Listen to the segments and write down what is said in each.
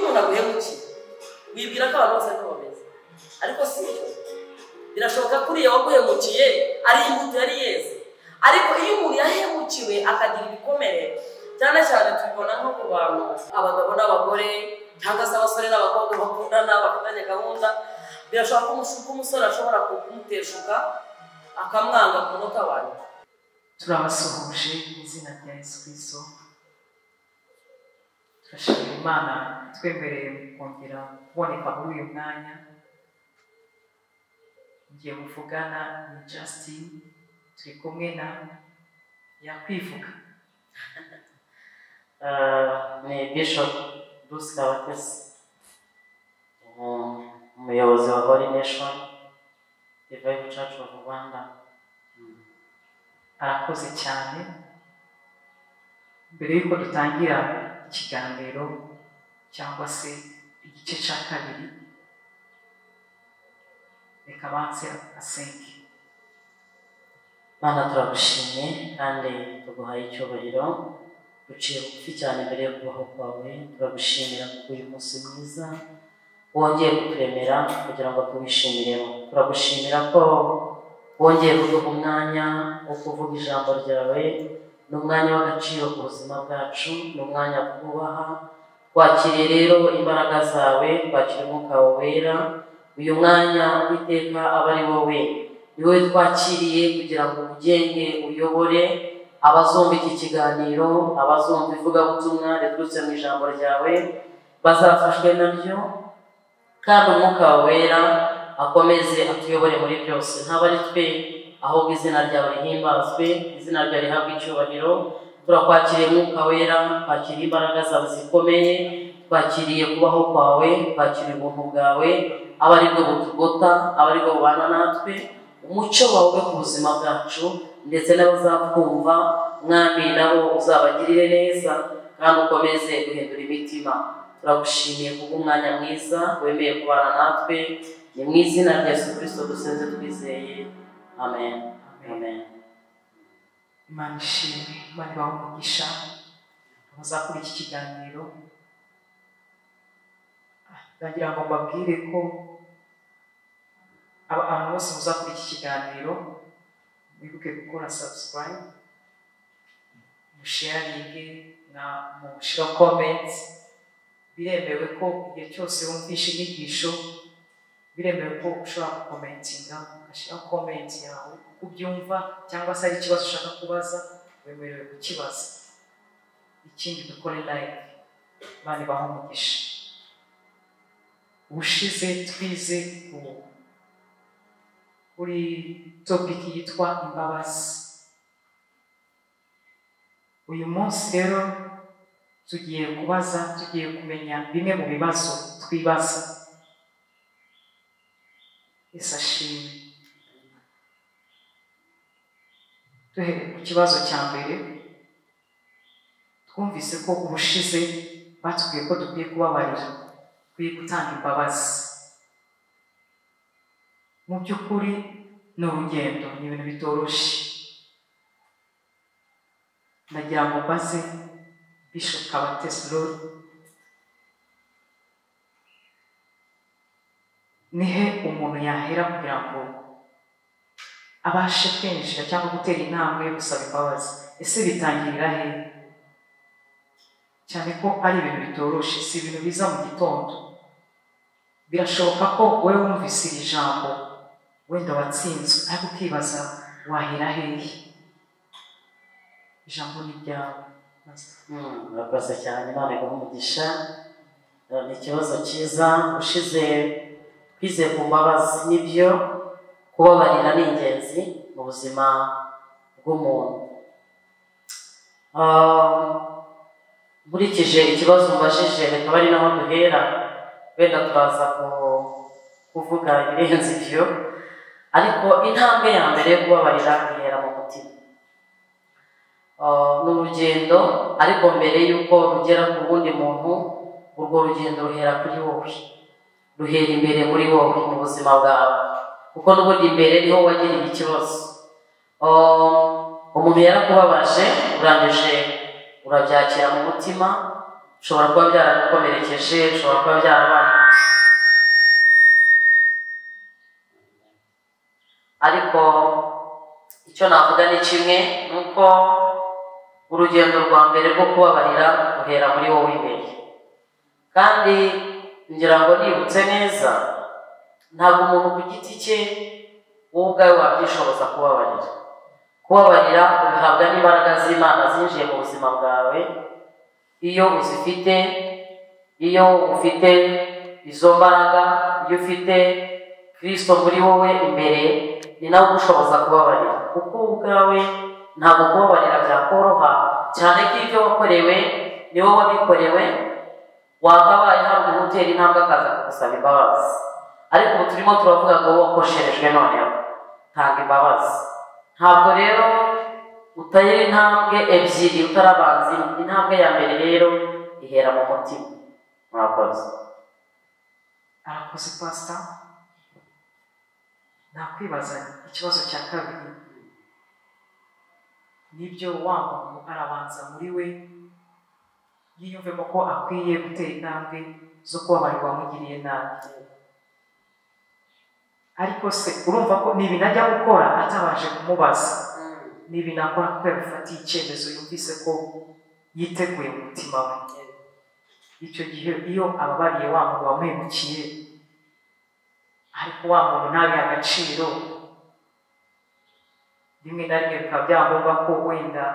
Umuntu aguhemukiye wibwira ko abantu bose ariko bameze, ariko si byo. Birashoboka ko uriya waguhemukiye ari imbuto yari yeze, ariko iyo umuntu yahemukiwe akagira ibikomere, cyane cyane tubibona nko ku bantu abagabo n'abagore cyangwa se abasore n'abakobwa bakundana bafitanye gahunda. Birashoboka ko umusore ashobora kumuteshuka akamwanga ku munota wawe. Turabasuhuje mu izina rya Yesu Kristo. Turashimira Imana twemereye kongera kuboneka muri uyu mwanya. Ngiye muvugana ni Justin, turi kumwe na Yakwivuga. Ni Bishop Bruce Kabatesi, umuyobozi wa Holy Nation Divine Church of Rwanda. Arakoze cyane. Mbere y'uko dutangira ikiganiro cyangwa se igice cya kabiri, reka banze asenge. Mana, turagushimye kandi tuguhaye icyubahiro, duciye bugufi cyane mbere yo kubaho kwawe. Turagushimira kuko uyu munsi mwiza wongeye kuturemera kugira ngo tuwishimiremo. Turagushimira ko wongeye kuduha umwanya wo kuvuga ijambo ryawe. Ni umwanya w'agaciro ku buzima bwacu, ni umwanya twubaha. Twakiriye rero imbaraga zawe, twakira umwuka wawe wera. Uyu mwanya Uwiteka aba ari wowe, ni wowe twakiriye kugira ngo ugenge, uyobore abazumva iki kiganiro, abazumva ivugabutumwa riturutse mu ijambo ryawe bazafashwe naryo, kandi umwuka wawe wera akomeze atuyobore muri byose. Ntabwo ari twe, ahubwo izina ryawe rihimbazwe, izina ryawe rihabwe icyubahiro. Turakwakiriye mwuka wera, twakiriye imbaraga zawe zikomeye, twakiriye kubaho kwawe, twakiriye ubuntu bwawe, aba ari bwo butugota, aba ari bwo bubana natwe, umucyo wawe ku buzima bwacu ndetse n'abazatwumva. Mwami, nabo uzabagirire neza kandi ukomeze guhindura imitima. Turagushimiye kubw'umwanya mwiza wemeye kubana natwe. Ni mu izina rya Yesu Kristo dusenze twizeye, amen. Amen. Imana ishimwe, Imana ibahe umugisha abazakora iki kiganiro. Ndagira ngo mbabwire ko abantu bose muzakora iki kiganiro mwibuke gukora subscribe, musharinge na mushira comments. Biremewe ko igihe cyose wumvishe inyigisho, biremewe ko ushobora gukomentinga, ugashyiraho comment yawe uko ubyumva, cyangwa se ari ikibazo ushaka kubaza wemerewe kukibaza. Ikindi, dukore like. Imana ibahe umugisha. Ubushize twize kuri topic yitwa imbabazi. Uyu munsi rero tugiye kubaza, tugiye kumenya bimwe mu bibazo twibaza. Yesu ashimwe. Duhereye ku kibazo cya mbere, twumvise ko ubushize batubwiye ko dukwiye kubabarira, dukwiye gutanga imbabazi. Mu by'ukuri ni urugendo, ni ibintu bitoroshye. Ndagira ngo mbaze Bishop Kabatesi Lori, nihe umuntu yahera kugira ngo abashe kwinjira cyangwa gutera intambwe yo gusaba imbabazi? Ese bitangirira he? Cyane ko ari ibintu bitoroshye, si ibintu biza mu gitondo. Birashoboka ko wowe wumvise iri jambo wenda watsinzwe, ariko ukibaza wahera hehe. Ijambo ni iryawe, Pastor. Murakoze cyane, Imana iguhe umugisha. Ni ikibazo cyiza. Ushize twize ku mbabazi, nibyo, kubabarira ni ingenzi mu buzima bw'umuntu. Nkurikije ikibazo mbajije, reka ari naho duhera, wenda turaza kuvuga ibirenze ibyo, ariko intambwe ya mbere yo kubabarira ihera mu mutima. Ni urugendo, ariko mbere y'uko rugera ku wundi muntu, urwo rugendo ruhera kuri wowe, ruhera imbere muri wowe mu buzima bwawe, kuko n'ubundi imbere niho wagiriye ikibazo. Umuntu yarakubabaje, urangije urabyakira mu mutima, Bishobora kuba byaragukomerekeje, bishobora kuba byarabaye, ariko icyo navuga ni kimwe, ni uko urugendo rwa mbere rwo kubabarira ruhera muri wowe imbere. Kandi ngira ngo nibutse neza, ntabwo umuntu ku giti cye wowe ubwawe wabyishoboza kubabarira. Kubabarira ubihabwa n'imbaraga z'Imana zinjiye mu buzima bwawe. Iyo uzifite, iyo ufite izo mbaraga, iyo ufite Kristo muri wowe imbere, ni nawe ugushoboza kubabarira. Kuko ubwawe ntabwo kubabarira byakoroha, cyane ko ibyo wakorewe ni wowe wabikorewe, wakabaye hari umuntu utera intambwe akaza kugusaba imbabazi. Ariko ubu turimo turavuga ngo wowe wakosherejwe, noneho tanga imbabazi. Ntabwo rero utayira intambwe ebyiri utarabanza intambwe ya mbere, rero ihera mu mutima. Murakoze. Arakoze pasita. Nakwibaza ikibazo cya kabiri, nibyo wa muntu arabanza muri we yiyumvemo ko akwiye gutera intambwe zo kubabarirwa wamugiriye nabi, ariko se urumva ko ni ibintu ajya gukora atabanje kumubaza, ni ibintu akora kuko yabifatiye icyemezo, yumvise ko yiteguye mu mutima we. Icyo gihe iyo ababariye wa muntu wamuhemukiye, ariko wa muntu ntabihe agaciro, rimwe na rimwe bikaba byangombwa ko wenda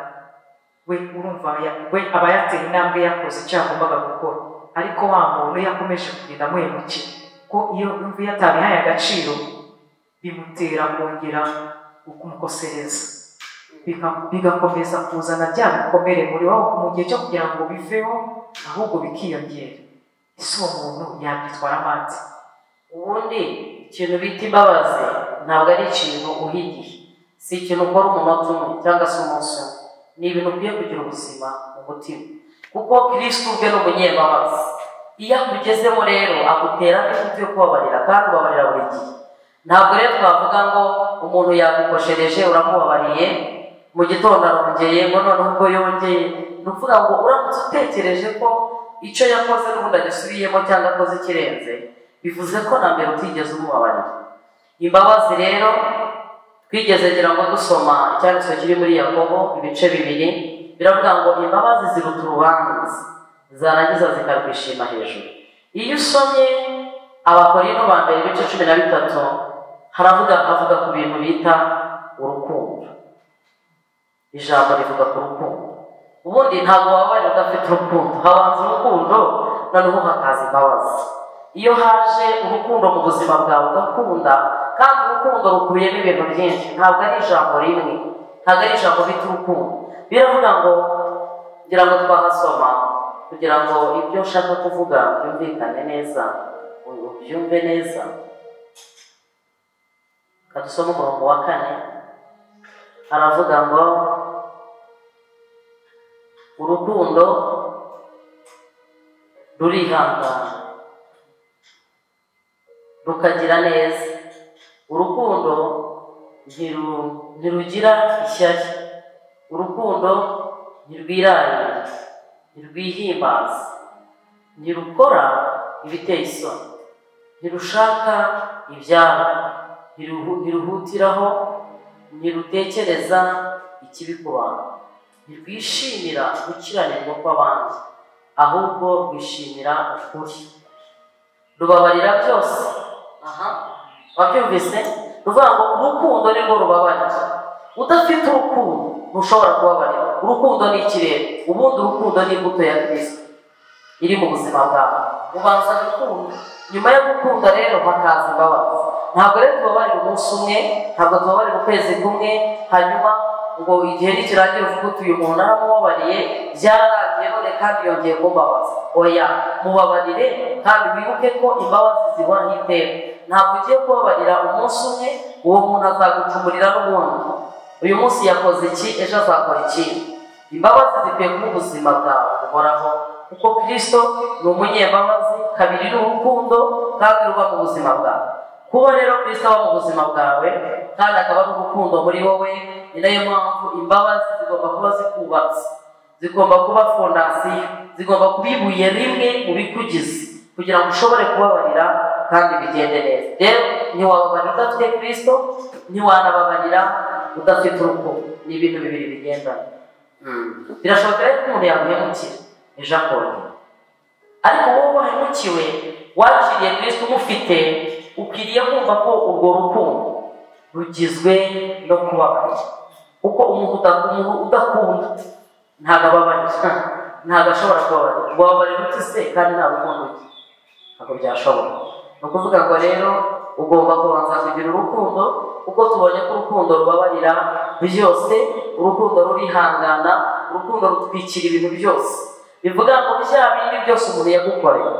we urumva we aba yateye intambwe, yakoze icyo yagombaga gukora, ariko wa muntu yakomeje kugenda amuhemukira, ko iyo yumva iyo atabihaye agaciro bimutera kongera kumukosereza, bigakomeza kuzana bya bikomere muri wowe mu gihe cyo kugira ngo biveho, ahubwo bikiyongera. Ese uwo muntu yabyitwaramo ate? Ubundi ikintu bita imbabazi ntabwo ari ikintu uhigiye, si ikintu ukora umunota umwe cyangwa se umunsi umwe, ni ibintu ukwiye kugira ubuzima mu mutima, kuko Kristo ubwe ni umunyembabazi. Iyo akugezemo rero agutera n'imbuto yo kubabarira, kandi ubabarira buri gihe. Ntabwo rero twavuga ngo umuntu yagukoshereje uramubabariye, mu gitondo arongeye, ngo noneho ubwo yongeye. Ni ukuvuga ngo uramutse utekereje ko icyo yakoze n'ubundi agisubiyemo cyangwa akoze ikirenze, bivuze ko na mbere utigeze umubabarira. Imbabazi rero twigeze ngira ngo dusoma icyanditswe kiri muri Yakobo ibice 2, biravuga ngo imbabazi ziruta urubanza, zarangiza zikarwishima hejuru. Iyo usomye Abakorinto ba mbere ibice 13, haravuga avuga ku bintu bita urukundo. Ijambo rivuga ku rukundo. Ubundi ntabwo wababarira udafite urukundo, habanza urukundo noneho hakaza imbabazi. Iyo haje urukundo mu buzima bwawe ugakunda, kandi urukundo rukubiyemo ibintu byinshi, ntabwo ari ijambo rimwe, ntabwo ari ijambo bita urukundo. Biravuga ngo, ngira ngo twahasoma kugira ngo ibyo ushaka kuvuga byumvikane neza, ubyumve neza. Kadusoma umurongo wa 4, aravuga ngo urukundo rurihangana, rukagira neza, urukundo ntirugira ishyari, urukundo ntirwirarira, ntirwihimbaza, ntirukora ibiteye isoni, ntirushaka ibyabo, ntiruhutiraho, ntirutekereza ikibi ku bantu, ntirwishimira gukiranirwa kw'abandi, ahubwo rwishimira ukuri, rubabarira byose. Aha, wabyumvise? Ruvuga ngo urukundo nirwo rubabarira. Udafite urukundo ntushobora kubabarira. Urukundo ni ikirere. Ubundi urukundo ni imbuto ya Kristo iri mu buzima bwawe. Ubanza gukunda, nyuma yo gukunda rero hakaza imbabazi. Ntabwo rero tubabarira umunsi umwe, ntabwo tubabarira ukwezi kumwe, hanyuma ngo igihe nikirangira uvuga uti uyu muntu naramubabariye byararangiye none kandi yongeye kumbabaza. Oya, mubabarire kandi wibuke ko imbabazi zihoraho iteka. Ntabwo ugiye kubabarira umunsi umwe, uwo muntu azagucumurira n'ubundi. Uyu munsi yakoze iki, ejo azakora ikindi. Imbabazi zikwiye kuba ubuzima bwawe buhoraho, kuko Kristo ni umunyembabazi, kabiri ni urukundo kandi ruba mu buzima bwawe. Kuba rero Kristo aba mu buzima bwawe kandi akaba ari urukundo muri wowe, ni nayo mpamvu imbabazi zigomba kuba zikubatse, zigomba kuba fondasiyo. zigomba kuba ibuye rimwe mu bikugize kugira ngo ushobore kubabarira kandi bigende neza. Rero ntiwababarira udafite Kristo, ntiwanababarira udafite urukundo. Ni ibintu bibiri bigendana. Birashoboka rero ko umuntu yaguhemukira ejo akongera, ariko wowe wahemukiwe wakiriye Kristo umufite, ukwiriye kumva ko urwo rukundo rugizwe no kubabarira. Kuko umuntu udakunda ntabwo ababarira, ntabwo ashobora kubabarira. Wababarira ute se kandi nta rukundo ugira? Ntabwo byashoboka. Ni ukuvuga ngo rero ugomba kubanza kugira urukundo, kuko tubonye ko urukundo rubabarira byose, urukundo rurihangana, urukundo rutwikira ibintu byose. Bivuga ngo bya bindi byose umuntu yagukoreye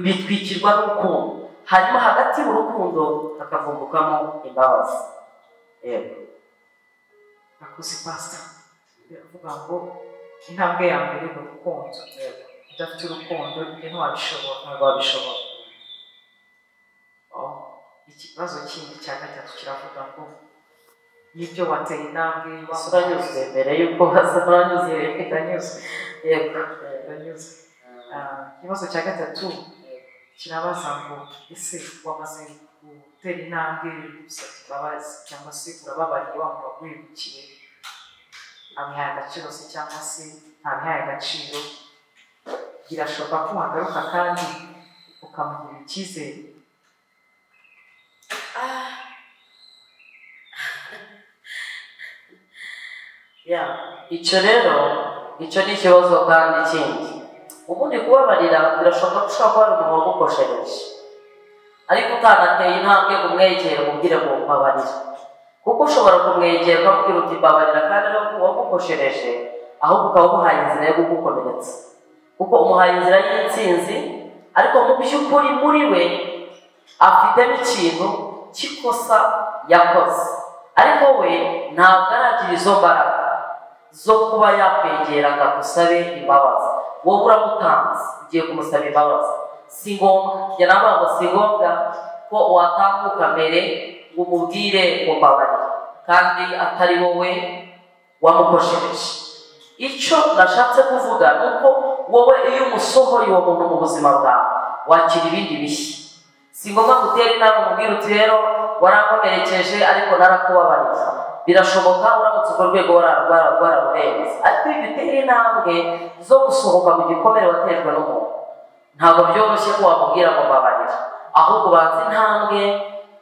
bitwikirwa n'urukundo, hanyuma hagati mu rukundo hakavumbukamo imbabazi. Yego. Akoze pastor biravuga ngo intambwe ya mbere ni urukundo. Udafite urukundo ibyo ntiwabishobora, ntabwo wabishobora. Ikibazo kindi cya gatatu kiravuga ngo nibyo wateye intambwe, uranyuzwe mbere y'uko baza, uranyuzwe? Ndanyuzwe. Yego, ndanyuzwe. Ikibazo cya gatatu kirabaza ngo ese wamaze gutera intambwe gusaba imbabazi cyangwa se urababariye wa muntu waguhemukiye, abihaye agaciro se cyangwa se ntabihaye agaciro, birashoboka ko wagaruka kandi ukamugirira icyizere? Icyo rero icyo ni ikibazo. Kandi ikindi, ubundi kubabarira birashoboka ko ushobora kuba ari umuntu wagukoshereje, ariko utanateye intambwe ngo umwegere umubwire ngo mbabarira, kuko ushobora kumwegera ukamubwira uti mbabarira kandi ari uwagukoshereje, ahubwo ukaba umuhaye inzira yo kugukomeretsa, kuko umuhaye inzira y'intsinzi, ariko mu by'ukuri muri we afitemo ikintu cy'ikosa yakoze, ariko we ntabwo aragira izo mbaraga zo kuba yakwegera ngo agusabe imbabazi. Wowe uramutanze ugiye kumusaba imbabazi, si ngombwa. Njye navuga ngo si ngombwa ko watambuka mbere ngo umubwire ngo mbabarira kandi atari wowe wamukoshereje. Icyo nashatse kuvuga ni uko wowe iyo umusohoye uwo muntu mu buzima bwawe wakira ibindi bishya. Si ngombwa gutera inama umubwira uti rero warankomerekeje ariko narakubabariye. Birashoboka uramutse urwo rwego wararurenze, ariko iyo utera intambwe zo gusohoka mu gikomere waterwa n'umuntu, ntabwo byoroshye ko wamubwira ngo mbabarira, ahubwo ubanza intambwe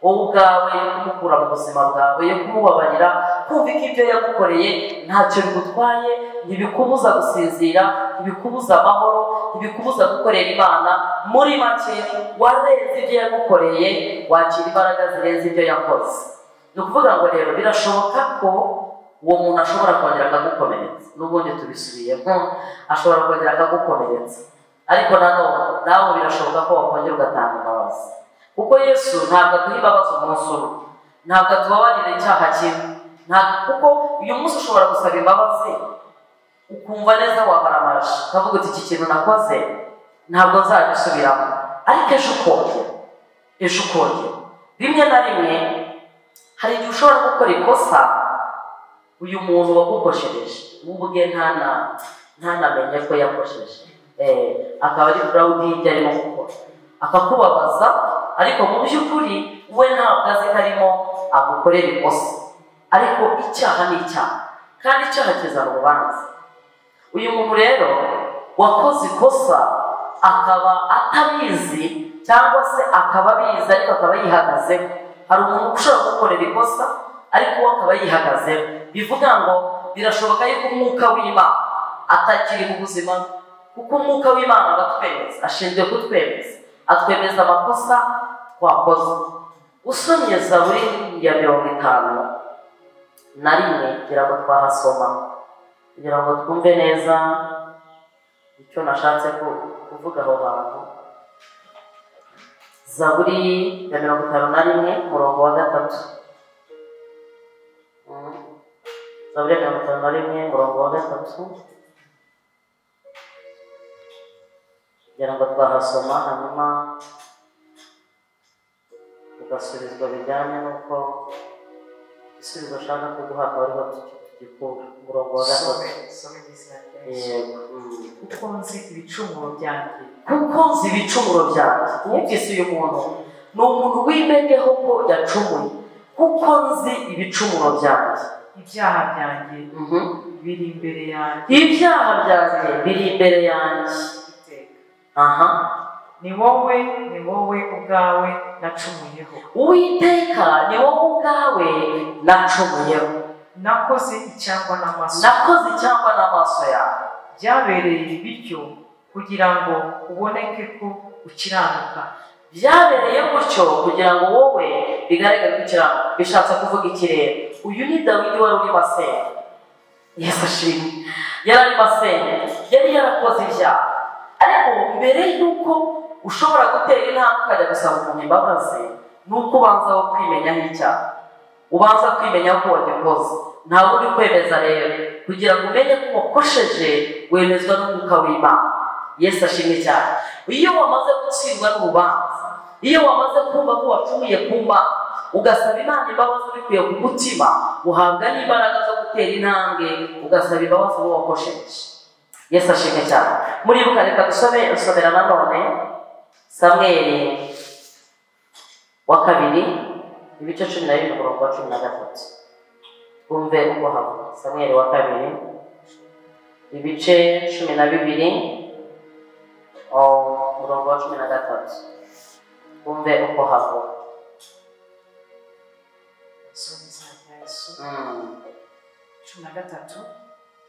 wowe ubwawe yo kumukura mu buzima bwawe, yo kumubabarira, kumva ko ibyo yagukoreye ntacyo bigutwaye, ntibikubuza gusinzira, ntibikubuza amahoro, ntibikubuza gukorera Imana. Muri make warenze ibyo yagukoreye, wakira imbaraga zirenze ibyo yakoze. Ni ukuvuga ngo rero birashoboka ko uwo muntu ashobora kongera akagukomeretsa, n'ubundi tubisubiyemo, ashobora kongera akagukomeretsa, ariko nanone nawe birashoboka ko wakongera ugatanga imbabazi, kuko Yesu ntabwo aduha imbabazi umunsi umwe, ntabwo atubabarira icyaha kimwe, kuko uyu munsi ushobora gusaba imbabazi ukumva neza wamaramaje, ukavuga uti iki kintu nakoze ntabwo nzagisubiramo, ariko ejo ukongera, ejo ukongera. Rimwe na rimwe hari igihe ushobora gukora ikosa uyu muntu wagukoshereje ubwe ntanamenye ko yakosheje, akaba ari proud y'ibyo arimo gukora, akakubabaza, ariko mu by'ukuri we ntabwo azi ko arimo agukorera ikosa. Ariko icyaha ni icyaha, kandi icyaha kizana urubanza. Uyu muntu rero wakoze ikosa akaba atabizi, cyangwa se akaba abizi ariko akaba yihagazeho. Hari umuntu ushobora gukorera ikosa ariko we akaba yihagazeho, bivuga ngo birashoboka yuko umwuka w'Imana atakiri mu buzima, kuko umwuka w'Imana aratwemeza, ashinzwe kutwemeza, atwemeza amakosa twakoze. Usomye Zaburi ya 51 kugira ngo twahasoma, kugira ngo twumve neza icyo nashatse kuvuga aho hantu. Zaburi ya 51 umurongo wa 3. Zaburi ya 51 umurongo wa 3, kugira ngo twahasoma, hanyuma ugasubizwa bijyanye n'uko igisubizo ushaka kuguha akaba ariho Gikuru umurongo wa 3. Some izina rya Yesu. Kuko nzi ibicumuro byanjye. Kuko nzi ibicumuro byanjye. Wumvise uyu muntu ni umuntu wimenyeho ko yacumuye. Kuko nzi ibicumuro byanjye. Ibyaha byanjye biri imbere yanjye. Ibyaha byanjye biri imbere yanjye. Aha. Ni wowe ubwawe nacumuyeho. Uwiteka ni wowe ubwawe nacumuyeho. Nakoze icyangwa n'amaso. Nakoze icyangwa n'amaso yawe. Byabereye bityo kugira ngo uboneke ko ukiranuka. Byabereye gutyo kugira ngo wowe bigaragare ko ukiranuka. Bishatse kuvuga iki rero? Uyu ni Dawidi wari urimo asenga. Yesu ashimwe. Yari arimo asenga. Yari yarakoze ibyaha. Ariko mbere y'uko ushobora gutera intambwe ukajya gusaba umuntu imbabazi, ni uko ubanza wo kwimenyaho icyaha. Ubanza kwimenya ko wagikoze. Ntabwo uri kwemeza rero. Kugira ngo umenye ko wakosheje, wemezwa n'umwuka w'Imana. Yesu ashimwe cyane. Iyo wamaze gutsindwa n'urubanza, iyo wamaze kumva ko wacumuye ku Mana, ugasaba Imana imbabazi ubikuye ku mutima, uhabwa n'imbaraga zo gutera intambwe, ugasaba imbabazi uwo wakosheje. Yesu ashimwe cyane. Muribuka, reka dusome usomera nanone Samweli wa kabiri ibice 12 umurongo wa 13. Twumve uko havuga. Samweli wa kabiri ibice 12 umurongo wa 13. Twumve uko havuga. 13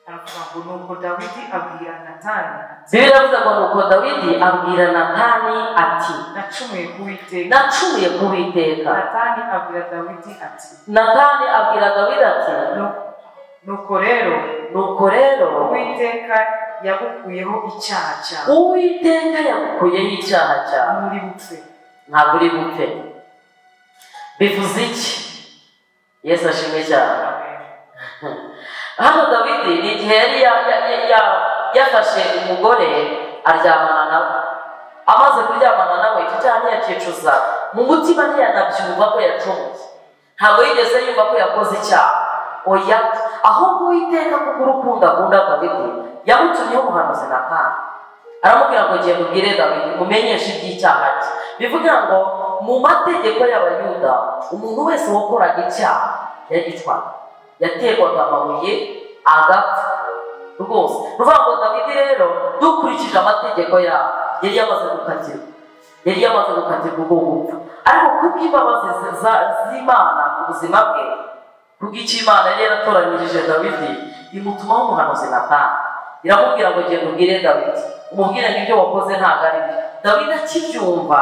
aravuga ngo nuko Dawidi abwira Natani ati. Bibiliya iravuga ngo nuko Dawidi abwira Natani ati nacumuye ku Uwiteka. Nacumuye ku Uwiteka. Natani abwira Dawidi ati. Natani abwira Dawidi ati nuko rero Uwiteka yagukuyeho icyaha cyawe. Uwiteka yagukuyeho icyaha cyawe. Nturi bupfe. Ntabwo uri bupfe. Bivuze iki? Yesu ashimwe cyane. Hano Dawidi ni igihe yari yafashe umugore aryamana nawe. Amaze kuryamana nawe icyo cyaha ntiyakicuza. Mu mutima ntiyanabyumva ko yacumuye. Ntabwo yigeze yumva ko yakoze icyaha. Oya, ahubwo Uwiteka kuko urukundo akunda Dawidi yamutumyeho umuhanuzi Natani. Aramubwira ngo genda ubwire Dawidi umenyeshe iby'icyaha cye. Bivuga ngo mu mategeko y'Abayuda umuntu wese wakoraga icyaha yaricwaga. Yaterwaga amabuye agapfa rwose. Ruvuga ngo Dawidi rero dukurikije amategeko yabo yari yamaze gukatirwa. Yari yamaze gukatirwa ubwo gupfa. Ariko kubw'imbabazi z'Imana ku buzima bwe, kubw'icyo Imana yari yaratoranyirije Dawidi, imutumaho umuhanuzi Natani. Iramubwira ngo genda ubwire Dawidi, umubwire ngo ibyo wakoze ntabwo ari byo. Dawidi akibyumva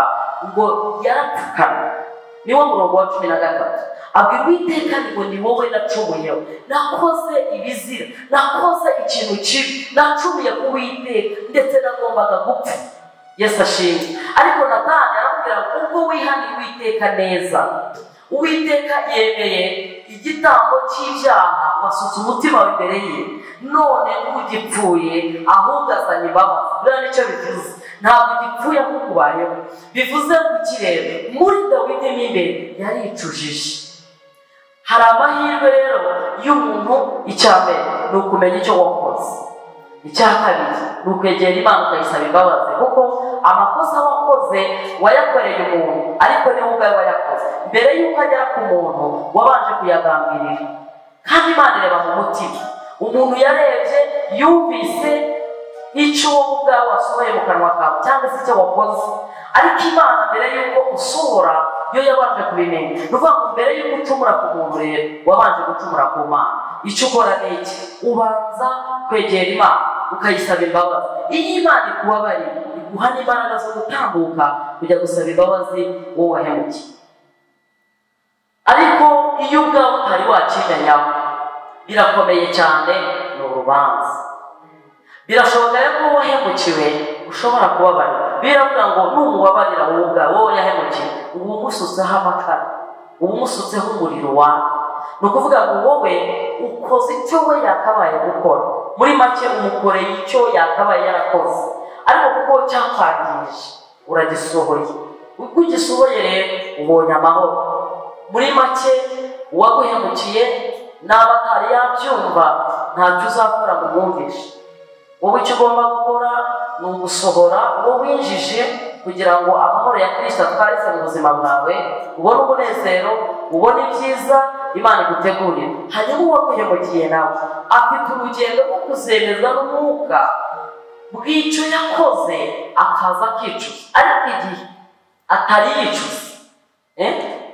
ngo yarapfukamye. Niwo murongo wa 13. Abwira Uwiteka ngo ni wowe nacumuyeho. Nakoze ibizira, nakoze ikintu kibi, nacumuye ku Uwiteka ndetse nagombaga gupfa. Yesu ashimwe. Ariko Natani aramubwira ngo ubwo wihaniye Uwiteka neza, Uwiteka yemeye igitambo cy'ibyaha, wasutse umutima wawe imbere ye, none ntugipfuye ahubwo azanye imbabazi. Buriya nicyo bivuze. Ntabwo ugipfuye ahubwo ubayeho. Bivuze ngo iki rero? Muri Dawidi mo imbere yaricujije. Hari amahirwe rero y'umuntu. Icya mbere ni ukumenya icyo wakoze. Icya kabiri ni ukwegera Imana ukayisaba imbabazi, kuko amakosa wakoze wayakoreye umuntu, ariko niwe ubwawe wayakoze. Mbere y'uko agera ku muntu wabanje kuyagambirira. Kandi Imana ireba mu mutima. Umuntu yarebye yumvise icyo wowe ubwawe wasohoye mu kanwa kawe cyangwa se icyo wakoze. Ariko Imana mbere y'uko usohora yo yabanje kubimenya. Ni ukuvuga ngo mbere y'uko ucumura ku muntu rero wabanje gucumura ku Mana. Icyo ukora ni iki? Ubanza kwegera Imana ukayisaba imbabazi. Iyo Imana ikubabariye iguha n'imbaraga zo gutambuka kujya gusaba imbabazi wowe wahemukiye. Ariko iyo ubwawe utari wakimenyaho birakomeye cyane, ni urubanza. Birashoboka rero ko wahemukiwe ushobora kubabarira. Biravuga ngo numubabarira wowe ubwawe, wowe yahemukiye, uba umusutseho amakara, uba umusutseho umuriro waka. Ni ukuvuga ngo wowe ukoze icyo we yakabaye gukora. Muri make umukoreye icyo yakabaye yarakoze, ariko kuko cyakwangije uragisohoye. Uko ugisohoye rero ubonye amahoro. Muri make uwaguhemukiye Naba atari yabyumva, ntacyo uzakora ngo umwumvishe. Wowe icyo ugomba gukora ni ugusohora uwo winjije kugira ngo amahoro ya Kristo atwarize mu buzima bwawe, ubone umunezero, ubone ibyiza Imana igutegurira. Hanyuma uwaguhemukiye nawe afite urugendo rwo kuzemezwa n'umwuka bw'icyo yakoze, akaza akicuza. Ariko igihe atari yicuza,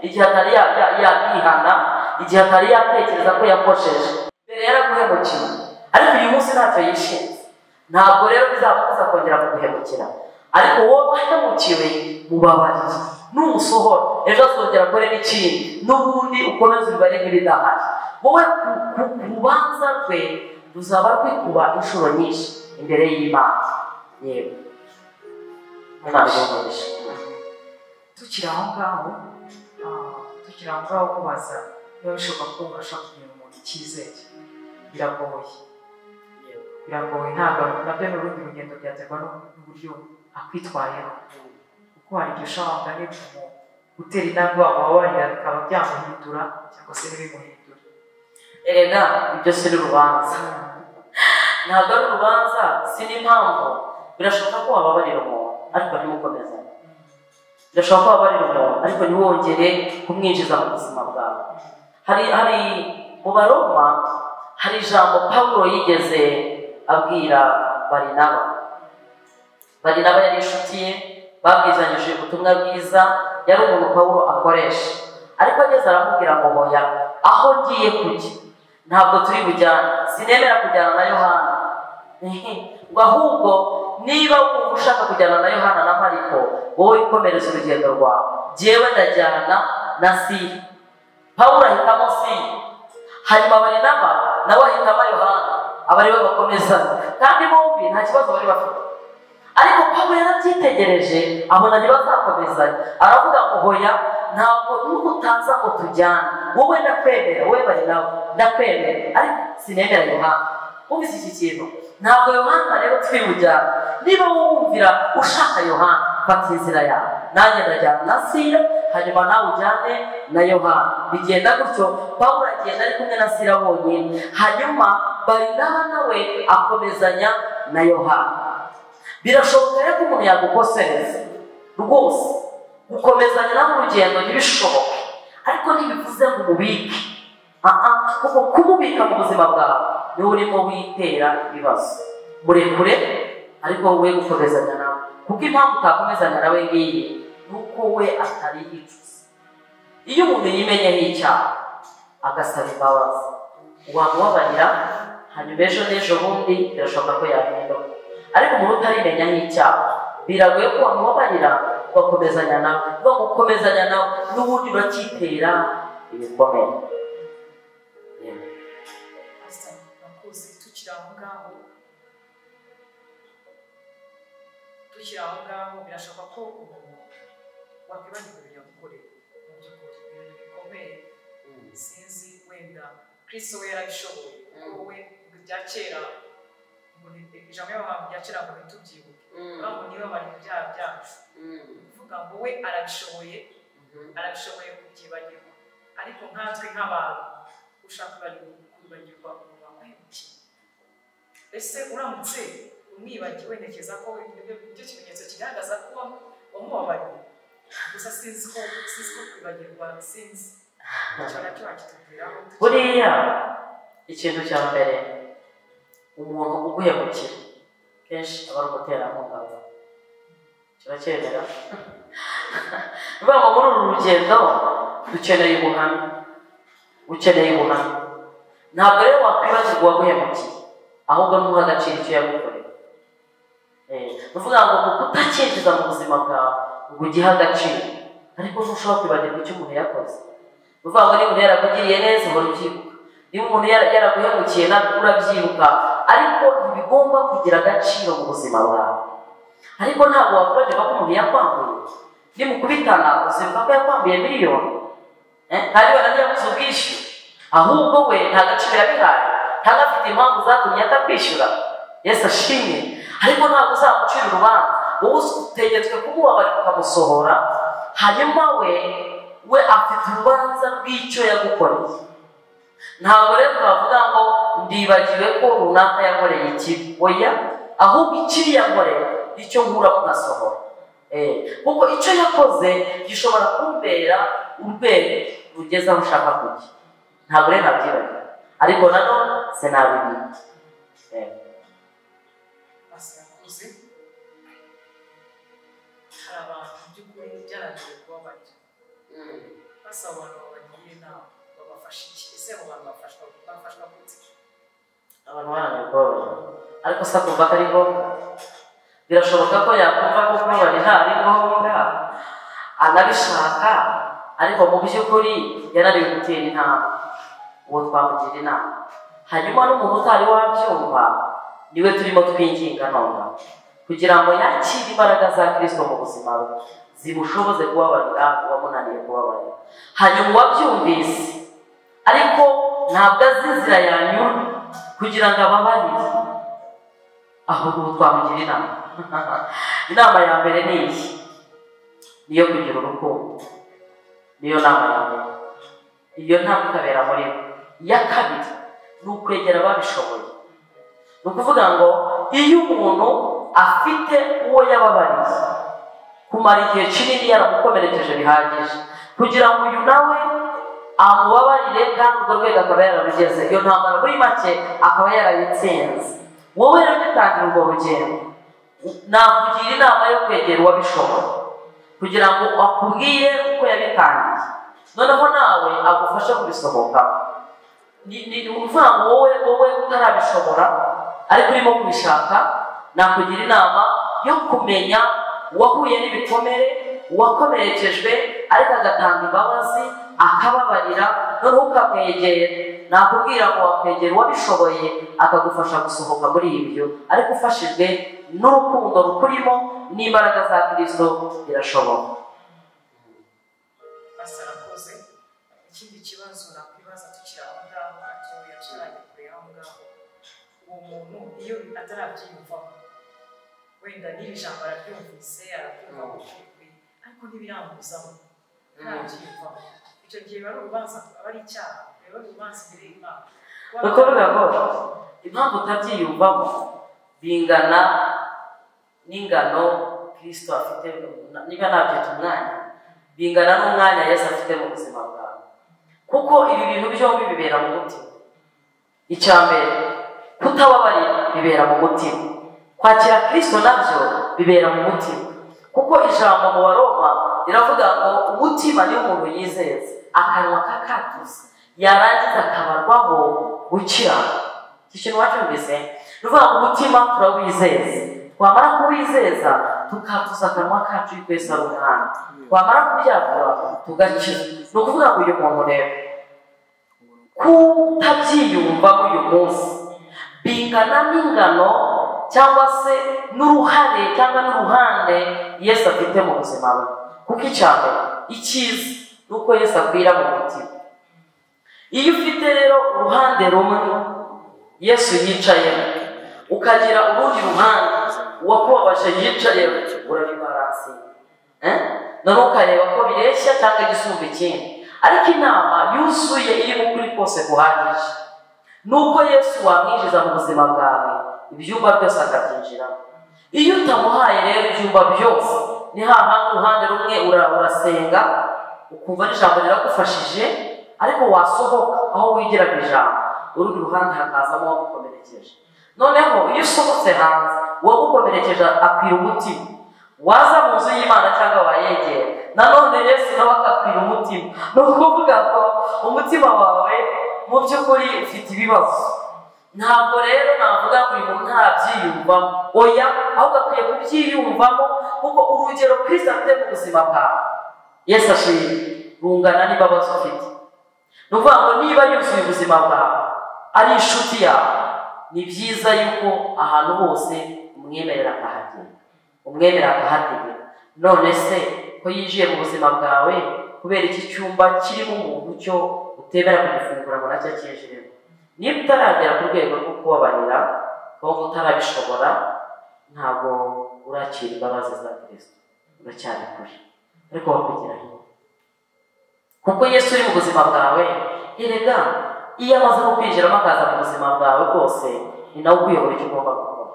igihe atari yihana, igihe atari yatekereza ko yakosheje, mbere yaraguhemukiye, ariko uyu munsi ntacyo yishinze, ntabwo rero bizamubuza kongera kuguhemukira. Ariko wowe wahemukiwe mubabarire, numusohora ejo azongera akore n'ikindi, n'ubundi ukomeze ubibare nk'ibidahari. Wowe ku rubanza rwe ruzaba rwikuba inshuro nyinshi imbere y'Imana. Yego, Imana iguhe. Tukiri aho ngaho, kubaza niba bishoboka ko umuntu ashobora kugira umuntu icyizere, biragoye. Biragoye, ntabwo nabyo ni urundi rugendo, byaterwa n'uburyo akwitwayeho, kuko hari igihe ushobora gutera intambwe wamubabarira bikaba byamuhindura cyangwa se ntibimuhindure. Erega ibyo si n'urubanza, ntabwo ari urubanza, si n'impamvu. Birashoboka ko wababarira umuntu ariko ntimukomezanye. Birashoboka ko wababarira umuntu ariko ntiwongere kumwinjiza mu buzima bwawe. Hari mu Baroma hari ijambo Pawulo yigeze abwira Barinaba. Barinaba yari inshuti ye, babwizanyije ubutumwa bwiza, yari umuntu Pawulo akoresha. Ariko ageze aramubwira ngo hoya, aho ngiye kujya ntabwo turi bujyane, sinemera kujyana na Yohana. Ngo ahubwo niba wumva ushaka kujyana na Yohana na Mariko, wowe ikomereza urugendo rwawe, jyewe ndajyana na Sila. Pawulo ahitamo Sila, hanyuma Barinaba nawe ahitamo Yohana, aba ariwe bakomezanya, kandi bombi nta kibazo bari bafite. Ariko Pawulo yarabyitegereje abona ntibazakomezanya, aravuga ngo hoya, ntabwo n'ubutaza ngo tujyane, wowe ndakwemera, wowe Barinaba ndakwemera, ariko sinemera Yohana. Wumvise iki kintu? Ntabwo Yohana rero twibujyana. Niba wumvira ushaka Yohana, fata inzira yawe, nanjye ndajyana na Sila, hanyuma nawe ujyane na Yohana. Bigenda gutyo, Pawulo agenda ari kumwe na Sila bonyine, hanyuma Barinaba nawe akomezanya na Yohana. Birashoboka rero ko umuntu yagukosereza rwose, gukomezanya nawe urugendo ntibishoboke, ariko ntibivuze ngo umubike. Kuko kumubika mu buzima bwawe niwe urimo witera ibibazo. Murekure, ariko wowe gukomezanya nawe, kuko impamvu utakomezanya nawe ngiyi ni uko we atari yicuza. Iyo umuntu yimenyeho icyaha agasaba imbabazi, wamubabarira, hanyuma ejo n'ejo bundi birashoboka ko yahinduka. Ariko umuntu utarimenyaho icyaha biragoye ko wamubabarira ugakomezanya nawe. Niba gukomezanya nawe n'ubundi uracyitera ibikomere. Tukiri aho ngaho, birashoboka ko umuntu wakwibagirwa ibintu yagukoreye, mu by'ukuri ibintu bikomeye. Sinzi wenda Kristo we yarabishoboye, kuko we bya kera, ijambo y'abantu bya kera ngo ntitubyibuke, ngo niba bari mu byaha byacu, kuvuga ngo we arabishoboye, arabishoboye kubyibagirwa. Ariko nkatwe nk'abantu ushaka kwibagirwa umuntu waguhemukiye, ese uramutse umwibagiwe, ntekereza ko nicyo kimenyetso kigaragaza ko wamubabariye. Gusa sinzi ko kwibagirwa, sinzi icyo nacyo wakitubwiraho. Buriya ikintu cya mbere, umuntu uguhemukira kenshi aba ari umuterankunga wawe, kiracyemera. Niba ngo muri uru rugendo dukeneye ubuhamya, ukeneye ubuhamya. Ntabwo rero wakwibagirwa uwaguhemukiye, ahubwo ntuha agaciro icyo yagukoreye. Uvuga ngo mu kutacyinjiza mu buzima bwawe ngo ugihe agaciro, ariko ntushobora kwibagirwa icyo umuntu yakoze. Uvuga ngo niba umuntu yarakugiriye neza uhora ubyibuka, niba umuntu yaraguhemukiye nabwo urabyibuka, ariko ntibigomba kugira agaciro mu buzima bwawe. Ariko ntabwo wakwibagirwa ko umuntu yakwambuye. Nimukubitana uzibuka ko yakwambuye miliyoni, kandi wenda ntiyabuze ubwishyu, ahubwo we nta gaciro yabihaye, ntabwo afite impamvu zatumye atakwishyura. Yesu ashimwe. Ariko ntabwo uzamucira urubanza, wowe utegetswe kumubabarira ukamusohora, hanyuma we afite urubanza rw'icyo yagukoreye. Ntabwo rero twavuga ngo ndibagiwe ko runaka yankoreye ikibi, oya, ahubwo ikibi yankoreye icyo nkuramo nkasohora. Kuko icyo yakoze gishobora kumbera urwego rugeze aho ushaka kujya. Ntabwo rero nabyibagiwe, ariko nanone sinabibika. Yakoze hari abantu by'ukuri byarangiye kubabarira, basaba abantu babagira inama babafasha iki? Ese abo bantu bafashwa gute? Abantu barangiye kubabarira, ariko se akumva ko ari ngombwa? Birashoboka ko yakumva ko kubabarira ari ngombwa, anabishaka, ariko mu by'ukuri yananiwe gutera inama. Uwo twamugira inama. Hanyuma n'umuntu utari wabyumva niwe turimo twinginga nonaha kugira ngo yakire imbaraga za Kristo mu buzima bwe zimushoboze kubabarira uwamunaniye kubabarira. Hanyuma uwabyumvise ariko ntabwo azi inzira yanyura kugira ngo ababarire, ahubwo ubu twamugira inama. Inama ya mbere ni iyi, niyo kugira urukundo. Niyo nama ya mbere, iyo ntabwo ikabera muri bo. Iya kabiri ni ukwegera ababishoboye. Ni ukuvuga ngo iyo umuntu afite uwo yababariye kumara igihe kinini yaramukomerekeje bihagije kugira ngo uyu nawe amubabarire, kandi urwo rwego akaba yararugeze, iyo ntambara muri make akaba yarayitsinze. Wowe rero ugitangira urwo rugendo, nakugira inama yo kwegera uwabishoboye kugira ngo akubwire uko yabitangiye, noneho nawe agufashe kubisohoka. Ni ukuvuga ngo wowe utarabishobora ariko urimo kubishaka, nakugira inama yo kumenya uwahuye n'ibikomere, uwakomerekejwe ariko agatanga imbabazi akababarira, noneho ukamwegera. Nakubwira ngo wakwegera uwabishoboye akagufasha gusohoka muri ibyo, ariko ufashijwe n'urukundo rukurimo n'imbaraga za Kristo birashoboka. Basarakoze. Ikindi kibazo nakwibaza tukiri aho ngaho gatoya, tutarajya kure aho ngaho, uwo muntu iyo atarabyiyumvamo, wenda n'iri jambo araryumvise, arabyumva ko bikwiye, ariko ntibirambuzamo, ntarabyiyumvamo, icyo gihe biba ari urubanza, aba ari icyaha, biba ari urubanza imbere y'Imana. Ni ukuvuga ngo impamvu utabyiyumvamo bingana n'ingano Kristo afite, niba nabyita umwanya, bingana n'umwanya Yesu afite mu buzima bwawe. Kuko ibi bintu byombi bibera mu mutima. Icya mbere, kutababarira bibera mu mutima, kwakira Kristo nabyo bibera mu mutima. Kuko ijambo mu Baroma riravuga ngo umutima niwo umuntu yizeza, akanwa kakatuza, yarangiza akabarwaho gukiranuka. Iki kintu wacyumvise? Ni ukuvuga ngo umutima turawizeza, twamara kuwizeza tukatuza akanwa kacu yuko Yesu ari Umwami, twamara kubyatura tugakira. Ni ukuvuga ngo uyu muntu rero kutabyiyumvamo uyu munsi bingana n'ingano cyangwa se n'uruhare cyangwa n'uruhande Yesu afite mu buzima bwe. Kuko icya mbere icyiza ni uko Yesu akwira mu mutima. Iyo ufite rero uruhande rumwe Yesu yicayemo, ukagira urundi ruhande uwakubabaje yicayemo, urabibaransinga. Noneho ukareba ko bireshya cyangwa igisumba ikindi. Ariko inama yuzuye irimo ukuri kose guhagije ni uko Yesu wamwinjiza mu buzima bwawe, ibyumba byose akabyinjiramo. Iyo utamuhaye rero ibyumba byose, ni hahandi uruhande rumwe urasenga ukumva n'ijambo riragufashije, ariko wasohoka aho wigiraga ijambo, urundi ruhande hakazamo uwagukomerekeje. Noneho iyo usohotse hanze uwagukomerekeje akwira umutima, waza mu nzu y'Imana cyangwa wayegera, nanone Yesu nawe akakwira umutima. Ni ukuvuga ngo umutima wawe mu by'ukuri ufite ibibazo. Ntabwo rero navuga ngo uyu muntu ntabyiyumvamo, oya, ahubwo akwiye kubyiyumvamo, kuko urugero Kristo afite mu buzima bwawe, Yesu ashimwe, rungana n'imbabazi ufite. Ni ukuvuga ngo niba yuzuye ubuzima bwawe, ari inshuti yawe, ni byiza yuko ahantu hose umwemerera akahagera, umwemerera akahategeka. None se ko yinjiye mu buzima bwawe, kubera iki cyumba kirimo umuntu cyo utemera kugifungura ngo nacyo akinjiremo? Niba utaragera ku rwego rwo kubabarira, kuba utarabishobora, ntabwo urakira imbabazi za Kristo, uracyari kure, ariko wakugera hino. Kuko Yesu uri mu buzima bwawe, erega Iyo amaze kukwinjiramo akaza mu buzima bwawe bwose, ni nawe ukuyobora icyo ugomba gukora,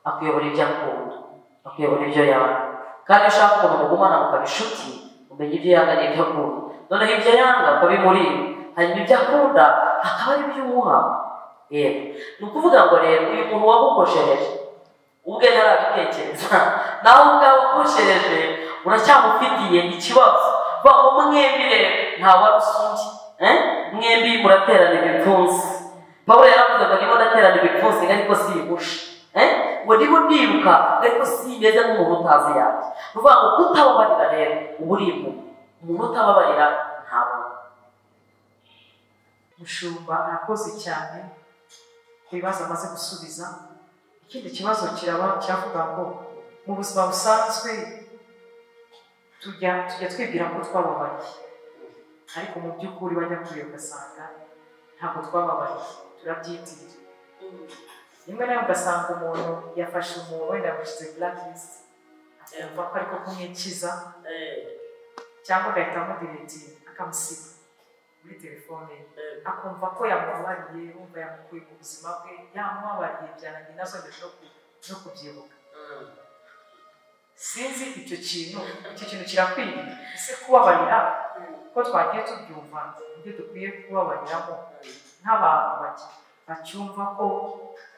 akuyobora ibyo akunda, akuyobora ibyo yanga. Kandi ushaka umuntu mugumana mukaba inshuti, umenya ibyo yanga n'ibyo akunda, noneho ibyo yanga ukabimurinda, hanyuma ibyo akunda akaba ari ibyo umuha. Yego, ni ukuvuga ngo rero uyu muntu wagukoshereje ubwe ntarabitekereza, nawe ubwawe ukoshereje uracyamufitiye ikibazo. Ngo mwembi rero ntawarusundi, mwembi muraterana ibipfunsi. Pawulo yaravuze ngo ndimo ndaterana ibipfunsi ariko sibusha, ngo ndimo ndiruka ariko simeze nk'umuntu utazi yanjye. Ni ukuvuga ngo kutababarira rero uba uri impumyi, umuntu utababarira ntabona. Mushumba arakoze cyane ku bibazo amaze gusubiza. Ikindi kibazo kiravuga ngo mu buzima busanzwe tujya twibwira ko twababariye, ariko mu by'ukuri bajya kureba ugasanga ntabwo twababariye, turabyitirira. Rimwe na rimwe ugasanga umuntu yafashe umuntu wenda yamushyize blacklist, akumva ko ariko kumwikiza, cyangwa agahita amudiretinga akamusiga muri telefone ye, akumva ko yamubabariye, wumva yamukuye mu buzima bwe, yamubabariye byarangiye ntazongere no kubyibuka. Sinzi icyo kintu kirakwiriye. Ese kubabarira ko twagiye tubyumva ibyo dukwiye kubabariramo nk'abantu bacyumva ko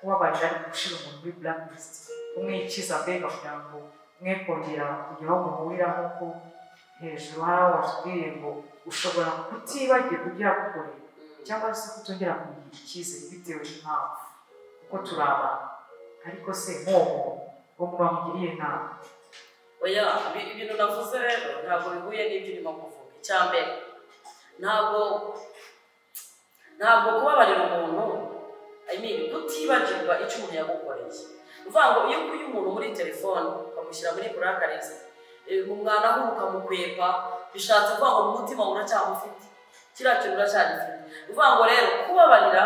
kubabarira ari gushyira umuntu muri blacklist, kumwikiza mbega kugira ngo mwe kongera kugira aho muhurira, nk'uko hejuru hari aho watubwiye ngo ushobora kutibagirwa ibyo yagukoreye cyangwa se kutongera kugira icyizere bitewe n'impamvu, kuko turi abantu. Ariko se nk'uwo muntu uwo muntu wamugiriye nabi? Oya, ibintu navuze rero ntabwo bihuye n'ibyo urimo kuvuga. Icya mbere, ntabwo kubabarira umuntu, I mean, kutibagirwa icyo umuntu yagukoreye. Uvuga ngo iyo ukuye umuntu muri telefone ukamushyira muri blacklist, mu mwana aho ukamukwepa, bishatse kuvuga ngo mu mutima uracyamufite, kiriya kintu uracyagifite. Uvuga ngo rero kubabarira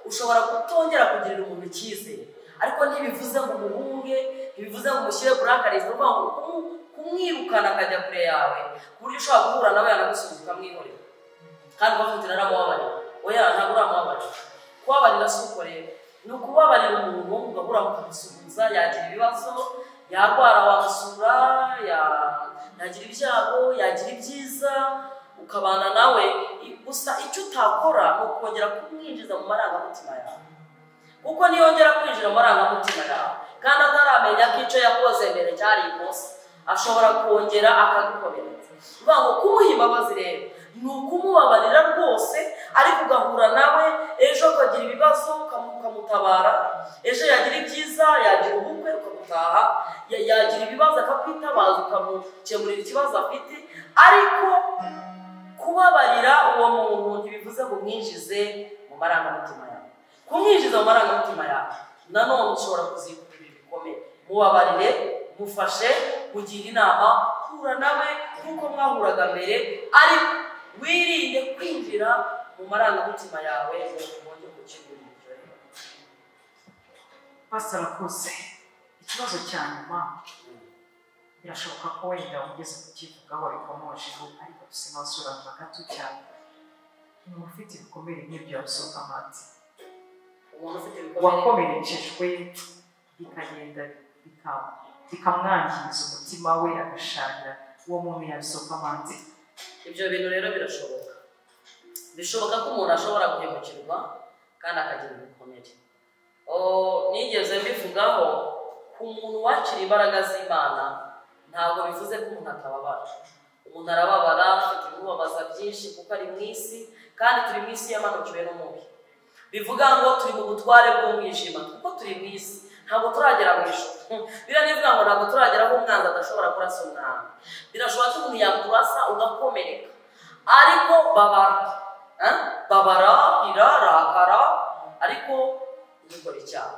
ushobora kutongera kugirira umuntu icyizere, ariko ntibivuze ngo umuhunge, ntibivuze ngo umushyire blacklist. Uvuga ngo kumwirukana akajya kure yawe, ku buryo ushobora guhura nawe yanagusubiza ukamwihorera, kandi ukavuga uti naramubabarira. Oya, ntabwo uramubabarira. Kubabarira si uko rero, ni ukubabarira umuntu ugahura mukamusuhuza, yagira ibibazo, yarwara wamusura, yagira ibyago, yagira ibyiza, ukabana nawe. Gusa icyo utakora ni ukongera kumwinjiza mu marangamutima yawe, kuko niyongera kwinjira mu marangamutima yawe kandi ataramenya ko icyo yakoze mbere cyari ikosa, ashobora kongera akagukomeretsa. Uvuga ngo kumuha imbabazi rero ni ukumubabarira rwose, ariko ugahura nawe ejo ukagira ibibazo ukamutabara, ejo yagira ibyiza, yagira ubukwe ukamutaha, yagira ibibazo akakwitabaza ukamukemurira ikibazo afite. Ariko kubabarira uwo muntu ntibivuze ngo umwinjize mu marangamutima yawe. Kumwinjiza mu marangamutima yawe nanone ushobora kuzikurira ibikomere. Mubabarire, mufashe, mugire inama, hura nawe nk'uko mwahuraga mbere, ariko wirinde kwinjira mu marangamutima yawe ngo ubone gukemura ibyo. Pastor arakoze. Ikibazo cya nyuma birashoboka ko wenda ugeze kukivugaho wabikomojeho, ariko dusimasura gato cyane. Umuntu ufite ibikomere nk'ibyo yabisohoka amati, umuntu ufite ibikomere wakomerekejwe bikagenda bikamwangiza umutima we agasharira, uwo muntu yabisohoka amati. Ibyo bintu rero birashoboka. Bishoboka ko umuntu ashobora guhemukirwa kandi akagira ibikomere. Nigeze mbivugaho ku muntu wakira imbaraga z'Imana, ntabwo bivuze ko umuntu atababara. Umuntu arababara, afite ibimubabaza byinshi kuko ari mu isi, kandi turi mu isi yamanukiwe n'umubi. Bivuga ngo turi mu butware bw'umwijima kuko turi mu isi, ntabwo turagera mu ijuru. Biranivuga ngo ntabwo turagera aho umwanzi adashobora kurasa umwami. Birashoboka ko umuntu yakurasa ugakomereka, ariko babara, babara, irarakara, ariko ntukore icyaha.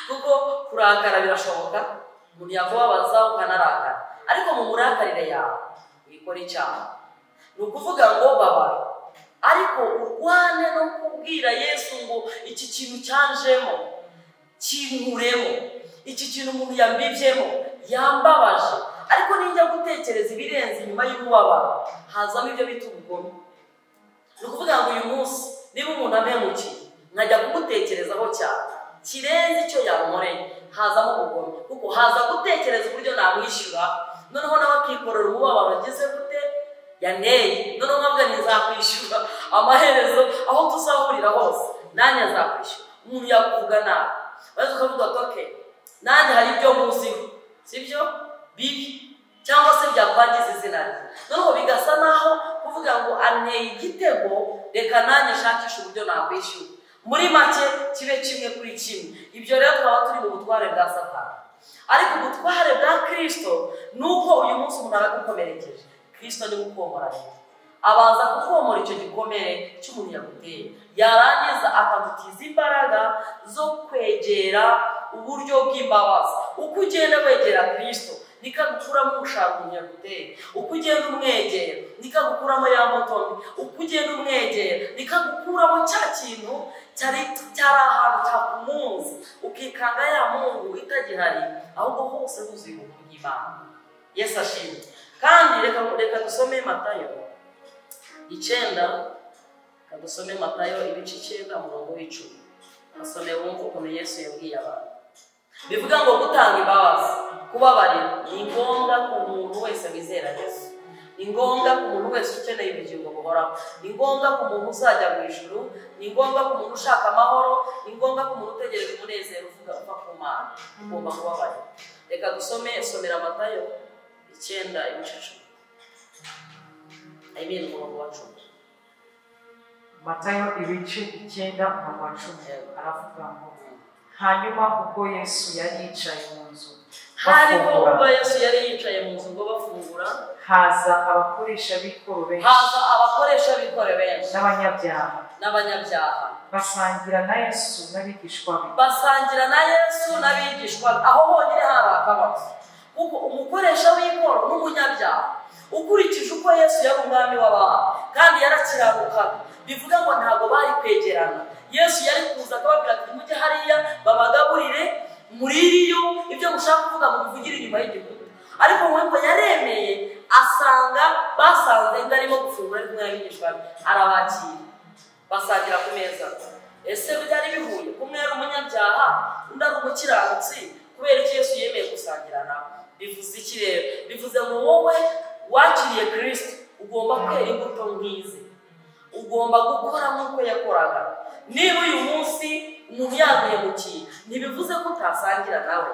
Kuko kurakara birashoboka, umuntu yakubabaza ukanarakara, ariko mu murakarire yawe wikora icyaha. Ni ukuvuga ngo babara, ariko urwane no kubwira Yesu ngo iki kintu cyanjemo kinkuremo, iki kintu umuntu yambibyemo yambabaje. Ariko ninjya gutekereza ibirenze inyuma y'umubabaro, hazamo ibyo bita ubugome. Ni ukuvuga ngo uyu munsi niba umuntu ampemukiye nkajya kumutekerezaho cyane kirenze icyo yankoreye, hazamo ubugome, kuko haza gutekereza uburyo namwishyura, noneho nawe akikorera umubabaro agize gute yaneye, noneho nkavuga nti nzakwishyura amaherezo aho tuzahurira hose nanjye nzakwishyura. Umuntu yakuvuga nabi maze ukavuga ati okay, nanjye hari ibyo muziho sibyo bibi cyangwa se byakwangiza izina rye, noneho bigasa naho kuvuga ngo anteye igitego, reka nanjye nshakishe uburyo nakwishyura. Muri make kibe kimwe kuri kimwe. Ibyo rero twaba turi mu butware bwa Satani, ariko ubutware bwa Kristo ni uko uyu munsi umuntu aragukomerekeje, Kristo ni ukomora rero, abanza kukomora icyo gikomere cy'umuntu yaguteye, yarangiza akagutiza imbaraga zo kwegera uburyo bw'imbabazi. Uko ugenda wegera Kristo niko agukuramo ubushaka umuntu yaguteye, uko ugenda umwegera niko agukuramo ya mbuto mbi, uko ugenda umwegera niko agukuramo cya kintu cyari ahantu cyakumunze, ukikanga ya mungu itagihari, ahubwo hose huzuye ubuntu bw'Imana. Yesu ashimwe. Kandi reka dusome Matayo 9, reka dusome Matayo ibice 9 umurongo w'10. Asome wumve ukuntu Yesu yabwiye abantu. Bivuga ngo gutanga imbabazi, kubabarira ni ngombwa ku muntu wese wizera Yesu, ni ngombwa ku muntu wese ukeneye ubugingo buhoraho, ni ngombwa ku muntu uzajya mu ijuru, ni ngombwa ku muntu ushaka amahoro, ni ngombwa ku muntu utegereje umunezero uvuga uva ku Mana. Ugomba kubabarira. Reka dusome, somera Matayo 9 ibice 10. I mean umurongo wa 10. Matayo ibice 9 umurongo wa 10 aravuga ngo hanyuma ubwo Yesu yari yicaye mu nzu, hariho ubwo Yesu yari yicaye mu nzu ngo bafungura, haza abakoresha b'ikoro benshi, haza abakoresha b'ikoro benshi n'abanyabyaha basangira na Yesu n'abigishwa be, basangira na Yesu n'abigishwa be. Aho honyine hari akabazo, kuko umukoresha w'ikoro n'umunyabyaha ukurikije uko Yesu yari umwami w'abantu kandi yarakiranukaga, bivuga ngo ntabwo bari kwegerana. Yesu yari kuza akababwira ati mujye hariya babagaburire muririyo, ibyo mushaka kuvuga mubivugire inyuma y'igikuta. Ariko we ngo yaremeye, asanga basanze ndarimo gufungura ari kumwe n'abigishwa be, arabakira basangira ku meza. Ese byari bihuye? Umwe yari umunyabyaha undi ari umukiranutsi, kubera iki Yesu yemeye gusangira nawe? Bivuze iki rero? Bivuze ngo wowe wakiriye Kristo ugomba kwera imbuto nk'izi, ugomba gukora nk'uko yakoraga. Niba uyu munsi umuntu yaguhemukiye, ntibivuze ko utasangira nawe,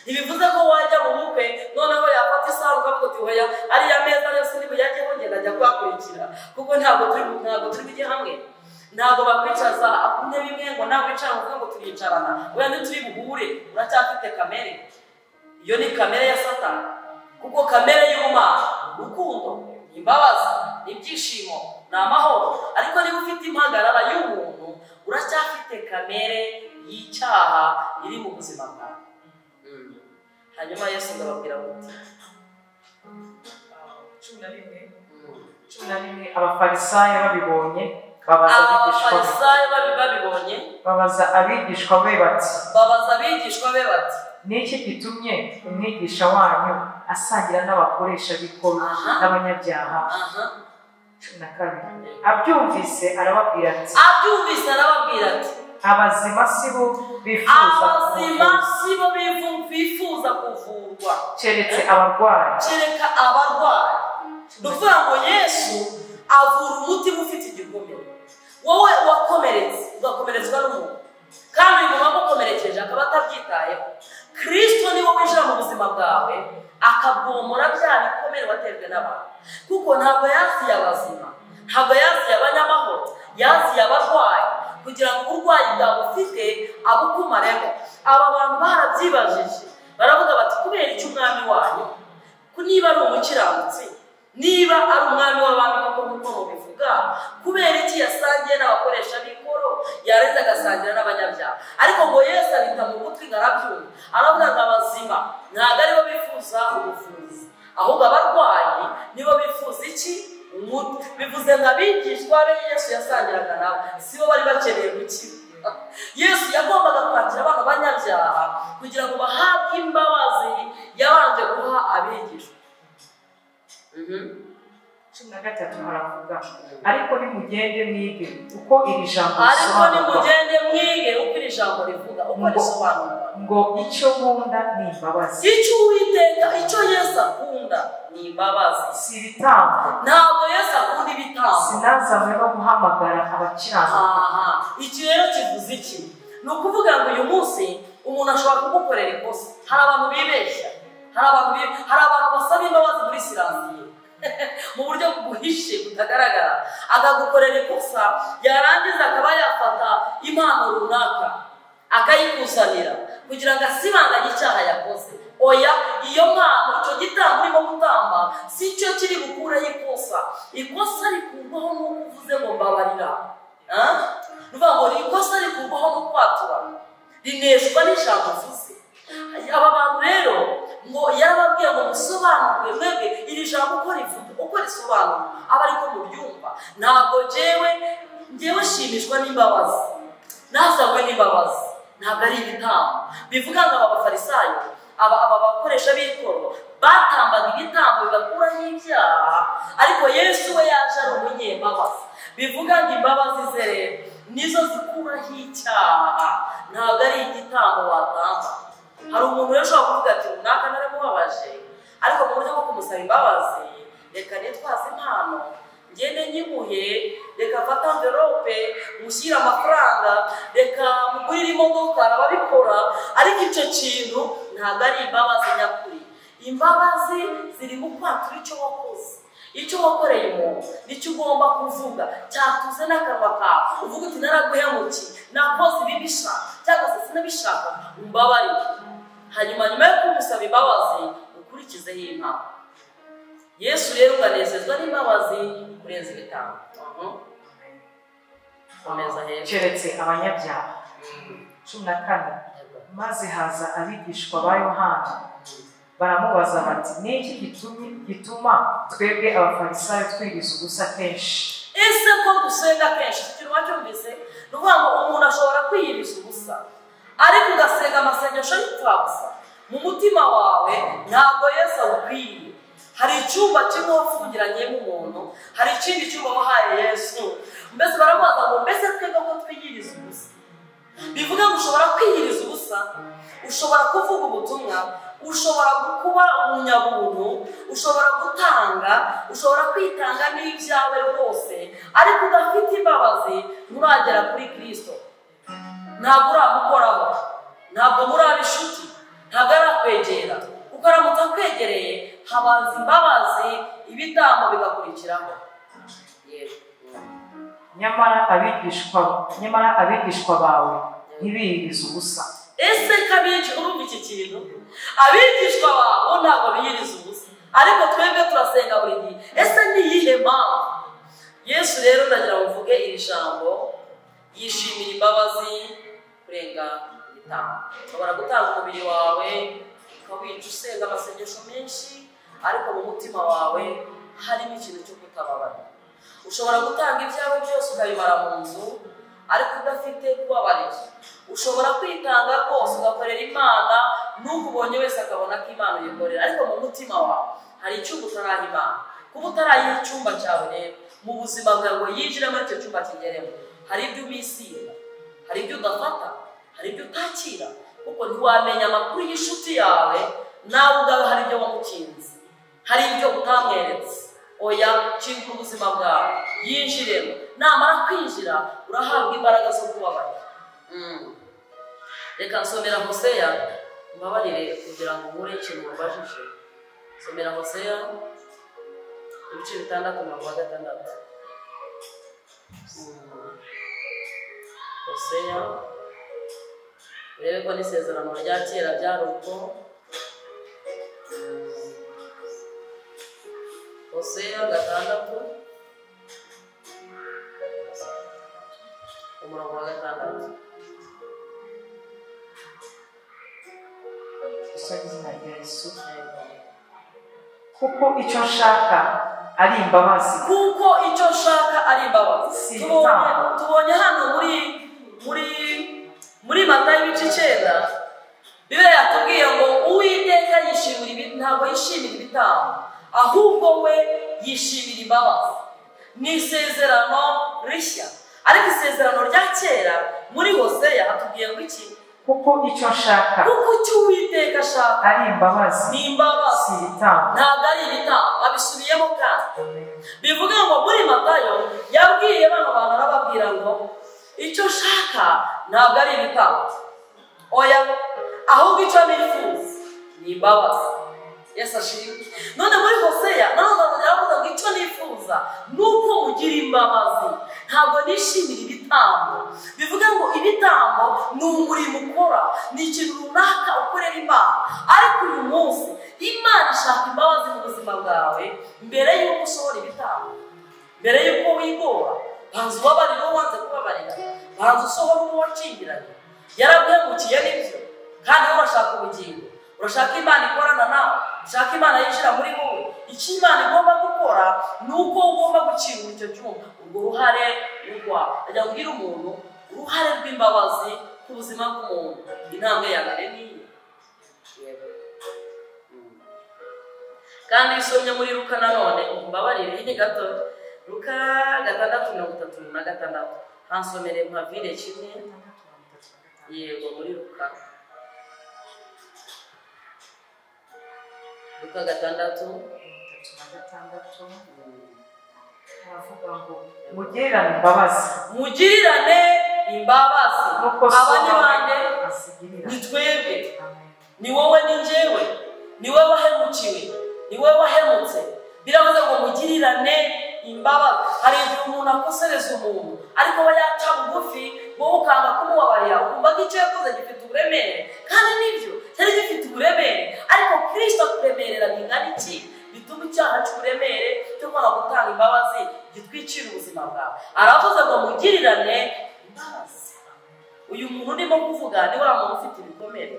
ntibivuze ko wajya mu bukwe noneho yafata isaha ukavuga uti hoya ariya meza yose ntibuyajyeho ngenda ajya kuhakurikira, kuko ntabwo turi bujye hamwe. Ntabwo bakwicaza ku ntebe imwe ngo nawe wicara uvuge ngo turicarana, oya ntituri buhure, uracyafite kamere. Iyo ni kamere ya Satani, kuko kamere y'ubumana, urukundo, imbabazi, ibyishimo, ni amahoro. Ariko niba ufite impagarara y'umuntu, uracyafite kamere y'icyaha iri mu buzima bwawe. Hanyuma Yesu ndababwira uti 11 Abafarisayo babibonye babaza abigishwa be bati, niki gitumye umwigisha wanyu asangira n'abakoresha b'ikoro n'abanyabyaha? 12 Abyumvise arababwira ati, abazima si bo bifuza kuvurwa, keretse abarwayi. Ni ukuvuga ngo Yesu avura umutima ufite igikomere. Wowe wakomeretse, ugakomeretswa n'umuntu, kandi uyu muntu wagukomerekeje akaba atabyitayeho, Kristo ni wowe winjira mu buzima bwawe akabwomora bya bikomere waterwe n'abantu. Kuko ntabwo yaziye abazima, ntabwo yaziye abanyamahoro, yaziye abarwayi, kugira ngo uburwayi bwawe ufite abukumaremo. Aba bantu barabyibajije, baravuga bati kubera icyo umwami wanyu, niba ari umukiranutsi, niba ari umwami w'abami koko nk'uko mubivuga, kubera iki yasangiye n'abakoresha b'ikoro, yarenze agasangira n'abanyabyaha? Ariko ngo Yesu abita mu gutwi ngo arabyumva, aravuga ngo abazima ntabwo aribo bifuza ubuvuzi, ahubwo abarwayi nibo bifuza iki? Umuti. Bivuze ngo abigishwa be Yesu yasangiraga nabo sibo bari bakeneye gukira. Yesu yagombaga kwakira abana b'abanyabyaha kugira ngo bahabwe imbabazi yabanje guha abigishwa. 13 haravuga ariko nimugende mwige uko iri jambo risobanurwa. Ariko nimugende mwige uko iri jambo rivuga, uko risobanurwa. Ngo icyo nkunda ni imbabazi. Icyo Uwiteka, icyo Yesu akunda ni imbabazi. Si ibitambo. Ntabwo Yesu akunda ibitambo. Sinazanywe no guhamagara abakiranuka. Aha, iki rero kivuze iki? Ni ukuvuga ngo uyu munsi umuntu ashobora kugukorera ikosa. Hari abantu bibeshya, hari abantu basaba imbabazi muri siransiye mu buryo buhishe butagaragara, akagukorera ikosa, yarangiza akaba yafata impano runaka akayikuzanira kugira ngo asibanganye icyaha yakoze. Oya, iyo mpano, icyo gitambo urimo gutamba si cyo kiri bukureho ikosa. Ikosa rikurwaho n'uko uvuze ngo mbabarira. Ni ukuvuga ngo ikosa rikurwaho no kwatura, rineshwa n'ijambo uvuze. Aba bantu rero ngo yarababwiye ngo musobanurwe mwebwe iri jambo uko rivuga, uko risobanurwa aba ariko mubyumva. Ntabwo njyewe nshimishwa n'imbabazi, nazanywe n'imbabazi, ntabwo ari ibitambo. Bivuga ngo aba bafarisayo, aba bakoresha b'ikoro batambaga ibitambo bibakuraho ibyaha, ariko Yesu we yaje ari umunyembabazi. Bivuga ngo imbabazi ze rero nizo zikuraho icyaha, ntabwo ari igitambo watamba. Hari umuntu rero ushobora kuvuga ati runaka naramubabaje, ariko mu buryo bwo kumusaba imbabazi reka nitwaze impano ngende nyimuhe, reka mfate envelope mushyire amafaranga, reka mugurire imodoka, arababikora. Ariko icyo kintu ntabwo ari imbabazi nyakuri. Imbabazi ziri mu kwatura icyo wakoze, icyo wakoreye umuntu nicyo ugomba kuvuga, cyatuze n'akanwa kawe uvuga uti naraguhemukiye, nakoze ibi bishaka cyangwa se sinabishaka, umbabarire. Hanyuma nyuma yo kumusaba imbabazi ukurikizeho impano. Yesu rero ukanezezwa n'imbabazi kurenza ibitambo. Komeza hejuru. Keretse abanyabyaha. 14 maze haza abigishwa ba Yohana baramubaza bati ni iki gituma twebwe abafarisayo twiriza ubusa kenshi? Ese ko dusenga kenshi? Ikintu wacyumvise ni ukuvuga ngo umuntu ashobora kwiyiriza ubusa, ariko ugasenga amasengesho y'ipfabusa mu mutima wawe ntabwo Yesu awukwiye. Hari icyumba kimwe wafungiranyemo umuntu, hari ikindi cyumba wahaye Yesu. Mbese baramubaza ngo mbese twebwe ko twiyiriza ubusa? Bivuga ngo ushobora kwiyiriza ubusa, ushobora kuvuga ubutumwa, ushobora kuba umunyabuntu, ushobora gutanga, ushobora kwitanga n'ibyawe rwose, ariko udafite imbabazi nturagera kuri Kristo. Ntabwo uramukoraho, ntabwo muraba inshuti, ntabwo arakwegera. Kuko aramutse akwegereye habanza imbabazi, ibitambo bigakurikiraho. Nyamara abigishwa bawe ntibiyiriza ubusa. Ese kabiki urumva iki kintu? Abigishwa bawe ntabwo biyiriza ubusa, ariko twebwe turasenga buri gihe. Ese ni iyihe mpamvu? Yesu rero ndagira ngo mvuge iri jambo, yishimira imbabazi kurenga ibitambo. Ushobora gutanga umubiri wawe ukawica usenga amasengesho menshi, ariko mu mutima wawe harimo ikintu cyo kutababarira. Ushobora gutanga ibyawe byose ukabimara mu nzu, ariko udafite kubabarira. Ushobora kwitanga rwose ugakorera Imana, n'ukubonye wese akabona ko Imana uyikorera, ariko mu mutima wawe hari icyumba utaraha Imana. Kuba utarayiha icyumba cyawe rero mu buzima bwawe ngo yinjire muri icyo cyumba kigeremo, hari ibyo ubisiga, hari ibyo udafata, hari ibyo utakira, kuko ntiwamenya amakuru y'inshuti yawe, nawe ubwawe hari ibyo wamukinze, hari ibyo utamweretse. Oya, kingura ubuzima bwawe yinjiremo. Namara kwinjira urahabwa imbaraga zo kubabarira. Reka nsomera Hoseya, mbabarire kugira ngo nkure ikintu mubajije. Somera Hoseya ibice 6 umurongo wa 6. Hoseya, urebe ko n'isezerano rya kera byari uko. Hoseya 6 umurongo wa 6. Izina rya Yesu. Kuko icyo nshaka ari imbabazi. Kuko icyo nshaka ari imbabazi. Tubonye hano muri Matayo ibice 9, Bibiliya yatubwiye ngo Uwiteka yishimira ntabwo yishimira ibitambo, Ahubwo we yishimira imbabazi. Ni isezerano rishya. Ariko isezerano rya kera muri Hoseya hatubwiye ngo iki? Kuko icyo nshaka, kuko icyo Uwiteka ashaka ari imbabazi, ni imbabazi, si ibitambo. Ntabwo ari ibitambo, abisubiyemo kandi. Bivuga ngo muri Matayo yabwiye bano bantu arababwira ngo icyo nshaka ntabwo ari ibitambo, oya, ahubwo icyo nifuza ni imbabazi. Yesu ashimwe. None muri Hoseya nanone aravuga ngo icyo nifuza ni uko mugira imbabazi, ntabwo nishimira ibitambo. Bivuga ngo ibitambo ni umurimo ukora, ni ikintu runaka ukorera Imana. Ariko uyu munsi Imana ishaka imbabazi mu buzima bwawe mbere y'uko usohora ibitambo, mbere y'uko wigora. Banza ubabarira uwo wanze kubabarira, banza usohora uwo wacingiranye. Yaraguhemukiye nibyo, kandi wowe urashaka ubugingo, urashaka Imana ikorana nawe, ushaka Imana yinjira muri wowe. Icyo Imana igomba gukora ni uko ugomba gukingura icyo cyumba, urwo ruhare rwa ajya kubwira umuntu uruhare rw'imbabazi ku buzima bw'umuntu. Intambwe ya mbere ni iyi. Kandi iyo usomye muri Luka nanone, umbabarire gato, Luka 6:36, hansomere mpavire kimwe. Yego, muri Luka Luka 6:36 aravuga ngo mugirirane imbabazi, mugirirane imbabazi. Aba ni bande? Ni twebwe, ni wowe, ni njyewe, ni wowe wahemukiwe, ni wowe wahemutse. Biravuze ngo mugirirane imbabazi. Hari igihe umuntu akosereza umuntu ariko we yaca bugufi, wowe ukanga kumubabarira, ukumva ko icyo yakoze gifite uburemere, kandi nibyo cyari gifite uburemere, ariko Kristo akuremerera bingana iki bituma icyaha cy'uburemere cyo kwanga gutanga imbabazi gitwikira ubuzima bwawe. Aravuze ngo mugirirane imbabazi. Uyu muntu ndimo kuvuga ni wa muntu ufite ibikomere,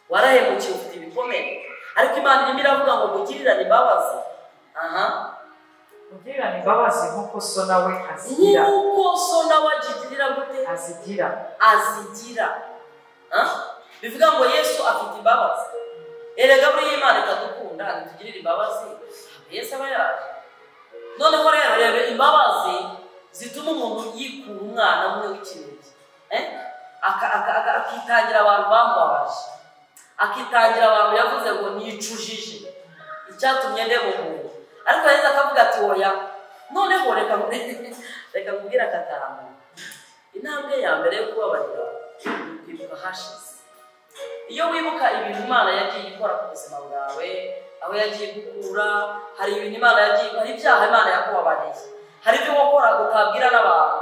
warahemukiye, ufite ibikomere, ariko Imana irimo iravuga ngo mugirirane imbabazi. Aha, mugirirane imbabazi nk'uko so nawe azigira. Nk'uko so nawe agirira gute? Azigira. Azigira. Bivuga ngo Yesu afite imbabazi. Erega buriya Imana itadukunda ntitugirire imbabazi, Yesu aba yaje. Noneho rero reba imbabazi zituma umuntu yikura umwana umwe w'ikinege, akitangira abantu bamubabaje, akitangira abantu yavuze ngo nicujije icyatumye ndeba umuntu, ariko yahise akavuga ati oya. Noneho reka nkubwire aka kantu. Intambwe ya mbere yo kubabarira ni ukwibuka hashize. Iyo wibuka ibintu Imana yagiye ikora ku buzima bwawe, aho yagiye gukura, hari ibintu Imana yagiye, hari ibyaha Imana yakubabariye, hari ibyo wakoraga utabwira n'abantu,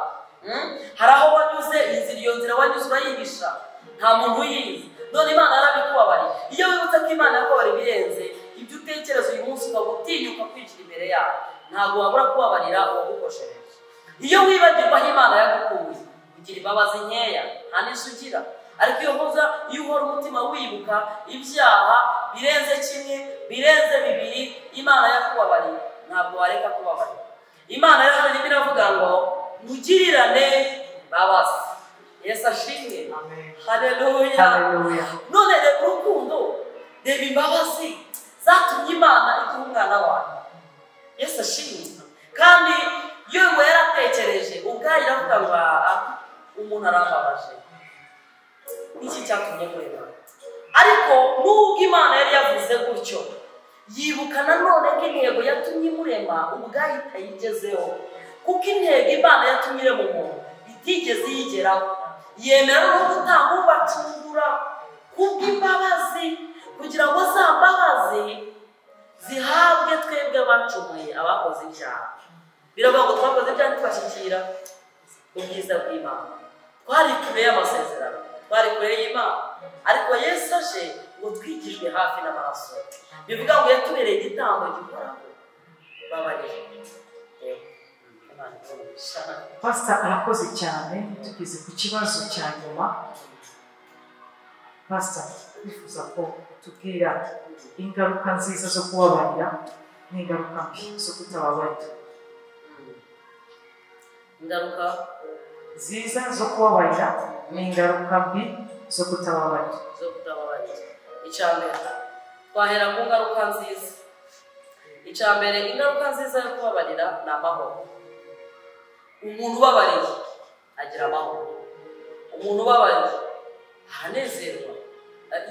hari aho wanyuze inzira, iyo nzira wanyuze urayihisha, nta muntu uyizi, none Imana yarabikubabariye. Iyo wibutse ko Imana yakubabariye ibirenze ibyo utekereza uyu munsi, ukaba utinyuka kwigira imbere yawe, ntabwo wabura kubabarira uwagukoshereje. Iyo wibagirwa aho Imana yagukuye, ugira imbabazi nkeya, nta n'izo ugira. Ariko iyo uhora umutima wibuka ibyaha birenze kimwe, birenze bibiri, Imana yakubabariye, ntabwo wareka kubabarira. Imana rero irimo iravuga ngo mugirirane imbabazi. Yesu ashimwe. Haleluya. None reba urukundo, reba imbabazi zatumye Imana iduha umwana wayo. Yesu ashimwe. Kandi iyo ngo yaratekereje ubwayo iravuga ngo umuntu arambabaje, iki cyatumye mureba. Ariko nubwo Imana yari yavuze gutyo, yibuka nanone ko intego yatumye imurema ubwayo itayigezeho, kuko intego Imana yatumye irema umuntu itigeze iyigeraho. Yemera no gutanga ubacungura kubw'imbabazi, kugira ngo za mbabazi zihabwe twebwe abacumuye, abakoze ibyaha. Biravuga ngo twakoze ibyaha ntitwashyikira ubwiza bw'Imana, twari kure y'amasezerano, twari kure y'Imana, ariko Yesu aje ngo twigijwe hafi n'amaraso. Bivuga ngo yatubereye igitambo gihoraho. Babarira. Pastor arakoze cyane. Tugeze ku kibazo cya nyuma. Pastor, twifuza ko utubwira ingaruka nziza zo kubabarira n'ingaruka mbi zo kutababarira. Ingaruka nziza zo kubabarira n'ingaruka mbi zo kutababarira. Zo kutababarira. Icya mbere twahera ku ngaruka nziza. Icya mbere, ingaruka nziza yo kubabarira ni amahoro. Umuntu ubabariye agira amahoro, umuntu ubabariye aranezerwa,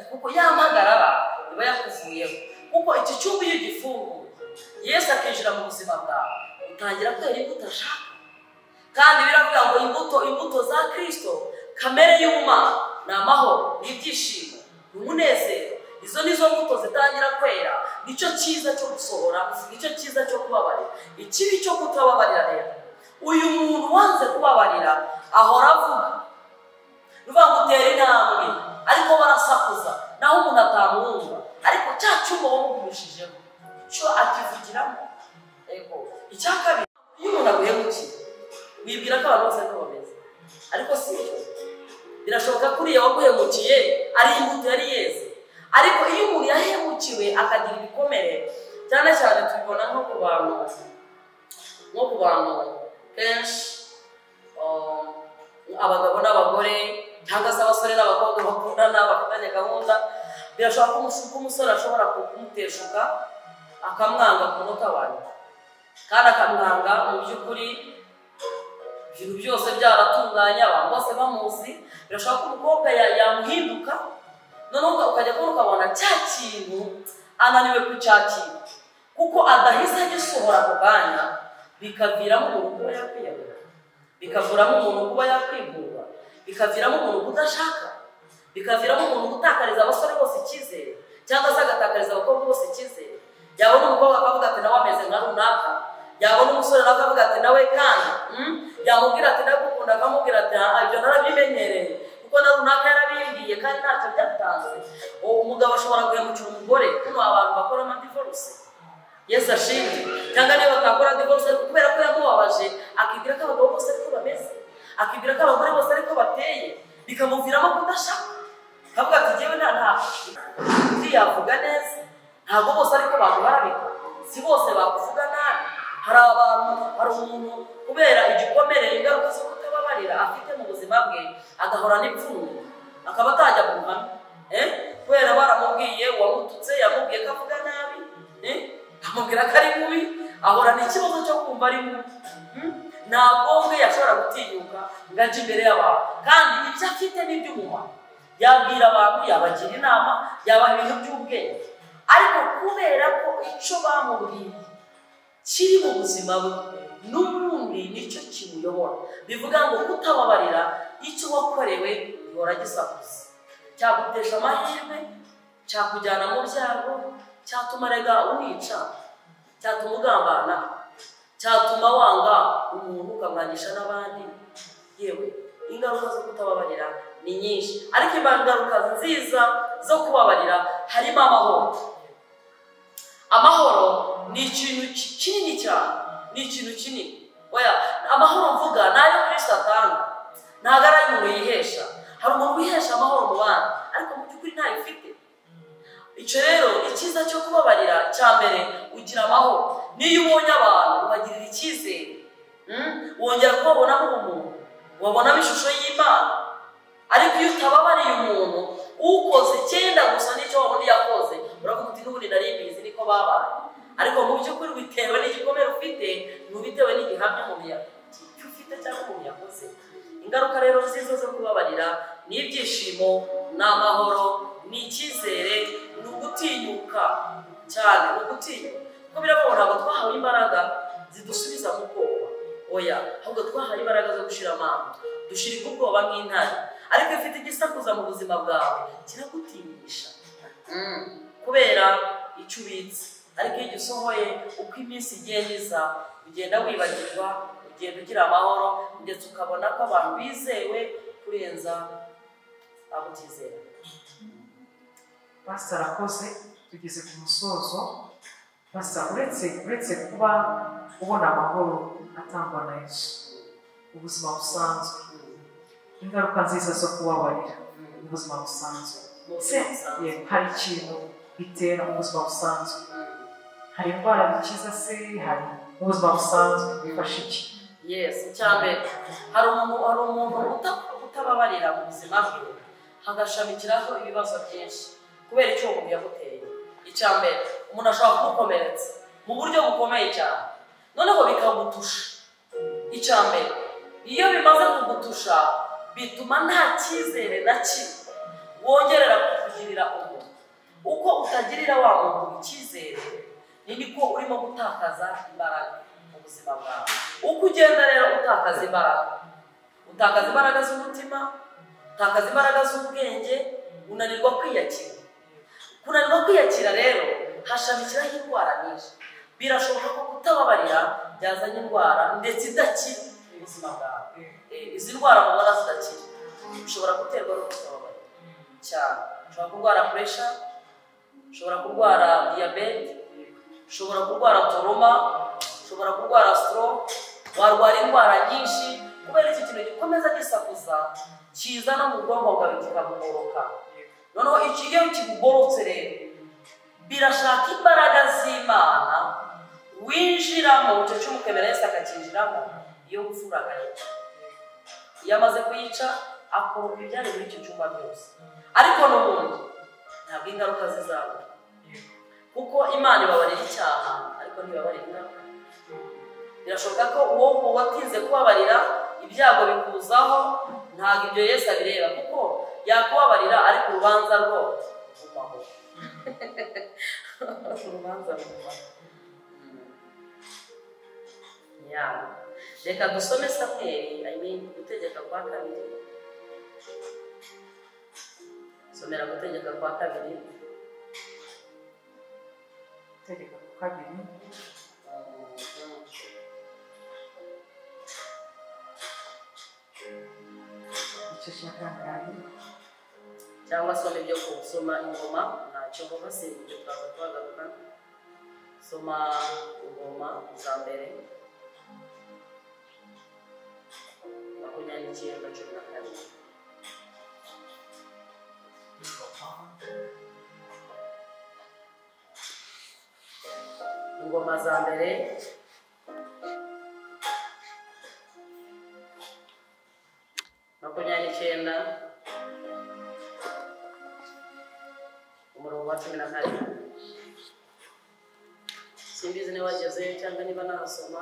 kuko yamagarara iba yakuvuyeho. Kuko iki cyumba iyo ugifunguye Yesu akinjira mu buzima bwawe, utangira kwera imbuto ashaka. Kandi biravuga ngo imbuto za Kristo, kamere y'ubumana ni amahoro, ni ibyishimo, ni umunezero. Izo nizo mbuto zitangira kwera. Nicyo cyiza cyo gusohora, nicyo cyiza cyo kubabarira. Ikibi cyo kutababarira rero, uyu muntu wanze kubabarira ahora avuga, nuvuga ngo utera intambwe ariko barasakuza, naho umuntu atamwumva, ariko cya cyuma wamugurishijemo cyo akivugiramo. Ego. Icya kabiri, iyo umuntu aguhemukiye wibwira ko abantu bose ariko bameze, ariko si byo. Birashoboka ko uriya waguhemukiye ari imbuto yari yeze, ariko iyo umuntu yahemukiwe akagira ibikomere, cyane cyane tubibona nko ku bantu kenshi, abagabo n'abagore cyangwa se abasore n'abakobwa bakundana bafitanye gahunda. Birashoboka ko umusore ashobora kumuteshuka akamwanga ku munota wawe, kandi akamwanga mu by'ukuri ibintu byose byaratunganye, abantu bose bamuzi. Birashoboka ko umukobwa yamuhinduka, noneho ukajya kubona ukabona cya kintu ananiwe kucyakira, kuko adahise agisohora ako kanya, bikaviramo umuntu kuba yakwiyahura, bikaviramo umuntu kuba yakwigura, bikaviramo umuntu kudashaka, bikaviramo umuntu gutakariza abasore bose icyizere, cyangwa se agatakariza abakobwa bose icyizere. Yabona umukobwa akavuga ati nawe ameze nka runaka, yabona umusore nawe akavuga ati nawe kandi, yamubwira ati ndagukunda, akamubwira ati ibyo narabimenyereye kuko na runaka yarabimbwiye kandi ntacyo byatanze. Umugabo ashobora guhemukira umugore. Kuno abantu bakora amadivorce, Yesu ashimwe, cyangwa niba batakora divorce ariko kubera ko yamubabaje akibwira ko abagabo bose ariko bameze, akibwira ko abagore bose ariko bateye, bikamuviramo kudashaka. Akavuga ati jyewe nta ntiyavuga neza, ntabwo bose ariko baguharabika, si bose bakuvuga nabi. Hari abantu, hari umuntu kubera igikomere, ingaruka zo kutababarira afite mu buzima bwe, agahora n'ipfunwe, akaba atajya mu ruhame, kubera baramubwiye, uwamututse yamubwiye ko avuga nabi, amubwira ko ari mubi, ahorana ikibazo cyo kumva ari mubi. Ntabwo ubwe yashobora gutinyuka ngo ajye imbere y'abantu, kandi ibyo afite ni iby'umumaro. Yabwira abantu, yabagira inama, yabaha ibintu by'ubwenge, ariko kubera ko icyo bamubwiye kiri mu buzima bwe n'ubundi nicyo kimuyobora. Bivuga ngo kutababarira icyo wakorewe gihora gisakuza, cyagutesha amahirwe, cyakujyana mu byago, cyatuma rega unica, cyatuma ugambana, cyatuma wanga umuntu ukamwangisha n'abandi. Yewe, ingaruka zo kutababarira ni nyinshi, ariko ingaruka nziza zo kubabarira harimo amahoro. Amahoro ni ikintu kinini cyane, ni ikintu kinini. Oya, amahoro mvuga nayo Kristo atanga, ntabwo ari umuntu yihesha. Hari umuntu wihesha amahoro mu bandi, ariko mu by'ukuri ntayo ufite. Icyo rero icyiza cyo kubabarira, cya mbere ugira amahoro. Niyo ubonye abantu ubagirira icyizere, wongera kubabonamo ubumuntu, ubabonamo ishusho y'Imana. Ariko iyo utababariye umuntu, ukoze icyenda gusa n'icyo wabona yakoze, uravuga uti n'ubundi nari mbizi niko babaye. Ariko mu by'ukuri bitewe n'igikomere ufite, ntubitewe n'igihamya umuntu ufite cyangwa umuntu yakoze. Ingaruka rero nziza zo kubabarira ni ibyishimo, ni amahoro, ni icyizere, ni ugutinyuka cyane, ni ugutinyuka. Kuko biravuga ntabwo twahawe imbaraga zidusubiza mu bwoba, oya, ahubwo twahawe imbaraga zo gushira amanga, dushirika ubwoba nk'intare. Ariko ifite igisakuza mu buzima bwawe kiragutinyisha, kubera icyo ubitse. Ariko iyo ugisohoye, uko iminsi igenda iza, ugenda wibagirwa, ugenda ugira amahoro, ndetse ukabona ko abantu bizewe kurenza abo utizera. Pastor arakoze, tugeze ku musozo. Pastor, uretse kuba ubona amahoro atangwa na Yesu, ubuzima busanzwe, ingaruka nziza zo kubabarira mu buzima busanzwe, hari ikintu bitera mu buzima busanzwe, hari indwara bikiza se, hari mu buzima busanzwe bifasha iki? Yes, icya mbere hari umuntu utababarira mu buzima bwe, hagashamikiraho ibibazo byinshi kubera icyo uwo muntu yaguteye. Icya mbere, umuntu ashobora kumukomeretsa, mu buryo bukomeye cyane, noneho bikagutusha. Icya mbere, iyo bimaze kugutusha bituma nta cyizere na kimwe wongerera kukugirira umuntu. Uko utagirira wa muntu icyizere ni niko urimo gutakaza imbaraga mu buzima bwawe. Uko ugenda rero utakaza imbaraga, utakaza imbaraga z'umutima, utakaza imbaraga z'ubwenge, unanirwa kwiyakira. Kunanirwa kwiyakira rero hashamikiraho indwara nyinshi. Birashoboka ko kutababarira byazanye indwara ndetse idakira mu buzima bwawe. Izi ndwara mubona zidakira ushobora guterwa no kutababarira cyane. Ushobora kurwara pressure, ushobora kurwara diyabete, ushobora kurwara toroma, ushobora kurwara stroke, warwara indwara nyinshi kubera iki kintu gikomeza gisakuza kiza no mu bwonko bwawe kikabugoroka. Noneho iki iyo kibugorotse rero birashaka imbaraga z'Imana winjiramo, icyo cyuma ukemera Yesu akakinjiramo, iyo gupfura akayica. Iyo amaze kuyica akoropa ibyari muri icyo cyumba byose, ariko n'ubundi ntabwo ingaruka zizabura, kuko Imana ibabarira icyaha ariko ntibabarira ingaruka. Birashoboka ko uwo watinze kubabarira ibyago bikuzaho, ntabwo ibyo Yesu abireba, kuko yakubabarira ariko urubanza rwo rugumaho. Urubanza rugumaho. Reka dusome Samweli, Gutegeka kwa kabiri. Somera Gutegeka kwa kabiri. Gutegeka kwa kabiri. Igice cya kangahe? Cyangwa soma ibyo kusoma ingoma, ntacyo mvuga, si ibyo turaza kuhagaruka. Soma ingoma za mbere 29 12. Ingoma za mbere 29 umurongo wa 12. Simbizi niba wagezeyo cyangwa niba nahasoma.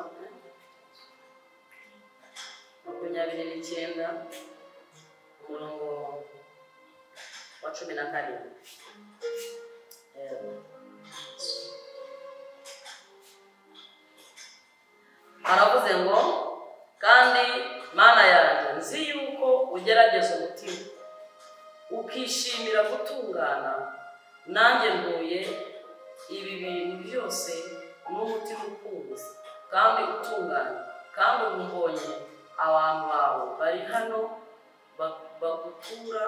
29 umurongo wa 17. Aravuze ngo kandi Mana yanjye nzi yuko ugerageza umutima ukishimira gutungana, nanjye ntuye ibi bintu byose n'umutima ukunze kandi utunganye, kandi ubu mbonye abantu bawe bari hano bagutura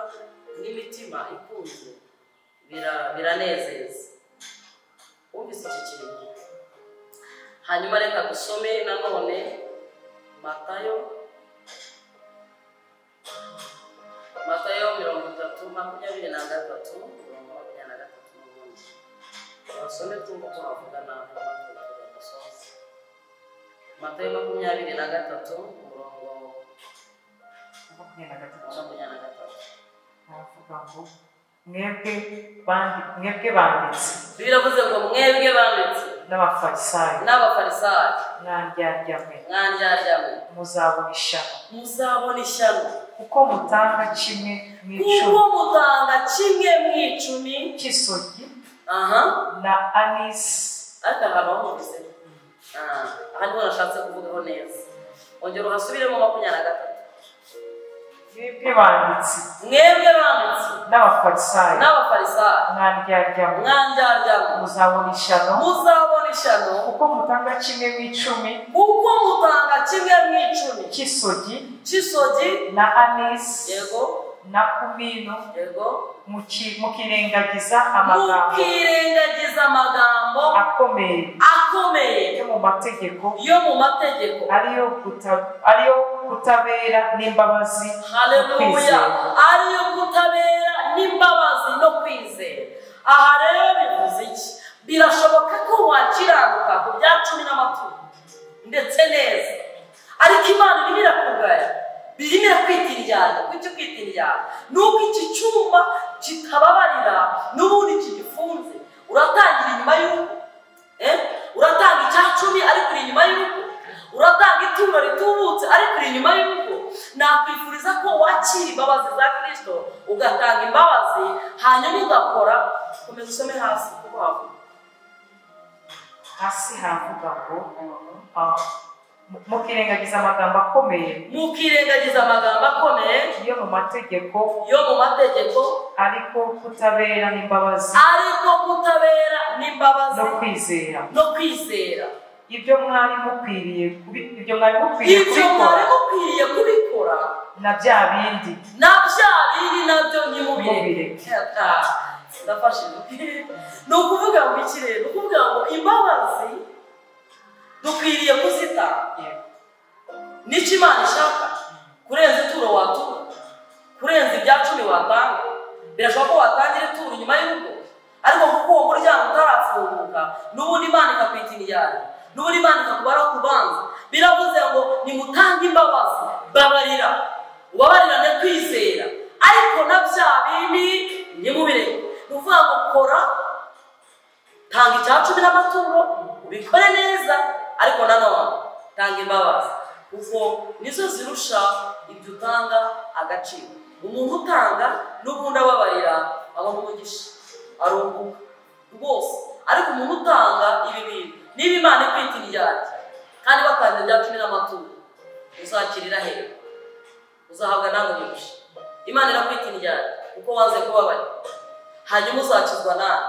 n'imitima ikunze, biranezeza. Wumvise iki kintu? Hanyuma reka dusome nanone Matayo 30 23 n'ubundi. Basome tumva ko havugana dusoze. Matayo 23 umurongo 23. Aravuga ngo mwebwe banditsi. Biravuze ngo mwebwe banditsi n'abafarisayo mwandyarya muzabona ishyano. Muzabona ishyano kuko mutanga kimwe mu icumi cy'isogi na anisi. Ariko ahantu wumvise aha niho nashatse kuvugaho neza. Ongera uhasubiremo 23. Mwebwe banditsi n'abafarisayo mwandyarya muzabona ishyano kuko mutanga kimwe mu icumi cy'isogi na anisi yego na kumino yego mukirengagiza amagambo akomeye yo mu mategeko ariyo kutabera n'imbabazi. Haleluya, ariyo kutabera n'imbabazi no kwizera. Aha rero bivuze iki? Birashoboka ko wakiranuka ku bya 10 n'amaturo ndetse neza, ariko Imana irimo irakugaya, birimo irakwita iryana. Kuki kwita iryana? Nuko iki cyuma kitababarira n'ubundi kigifunze, uratangira inyuma y'uko Uratanga icya 10 ariko uri inyuma y'urugo. Uratanga ituro ritubutse ariko uri inyuma y'urugo. Nakwifuriza ko wakira imbabazi za Kristo, ugatanga imbabazi, hanyuma ugakora. Komeza usome hasi kuko havuga. Hasi haravuga ngo mukirengagiza amagambo akomeye, mukirengagiza amagambo akomeye yo mu mategeko, yo mu mategeko, ariko kutabera n'imbabazi, ariko kutabera n'imbabazi no kwizera, no kwizera. Ibyo mwari mukwiriye ibyo mwari mukwiriye kubikora na bya bindi, na bya bindi nabyo ntimubireke. Ndafashije. Ni ukuvuga ngo iki rero? Ni ukuvuga ngo imbabazi dukwiriye kuzitanga. Nicyo Imana ishaka kurenza ituro watura, kurenza ibya 10 watanga. Birashoboka ko watangira ituro nyuma y'urugo, ariko kuko uwo muryango utarafunguka, n'ubundi Imana ikakwita indyarya, n'ubundi Imana ikakubara kubanza. Biravuze ngo nimutange imbabazi, babarira, ubabarirane kwizera, ariko na bya bindi ntimubireke. Ni ukuvuga ngo kora, tanga icya 10 n'amaturo, ubikore neza, ariko nanone tanga imbabazi, kuko nizo zirusha ibyo utanga agaciro. Umuntu utanga n'ubundi ababarira abona umugisha, arunguka rwose. Ariko umuntu utanga ibi bintu, niba Imana ikwita indyarya kandi batanze ibya 10 n'amaturo, uzakirira hehe? Uzahabwa nawe umugisha. Imana irakwita indyarya kuko wanze kubabarira, hanyuma uzakizwa nawe.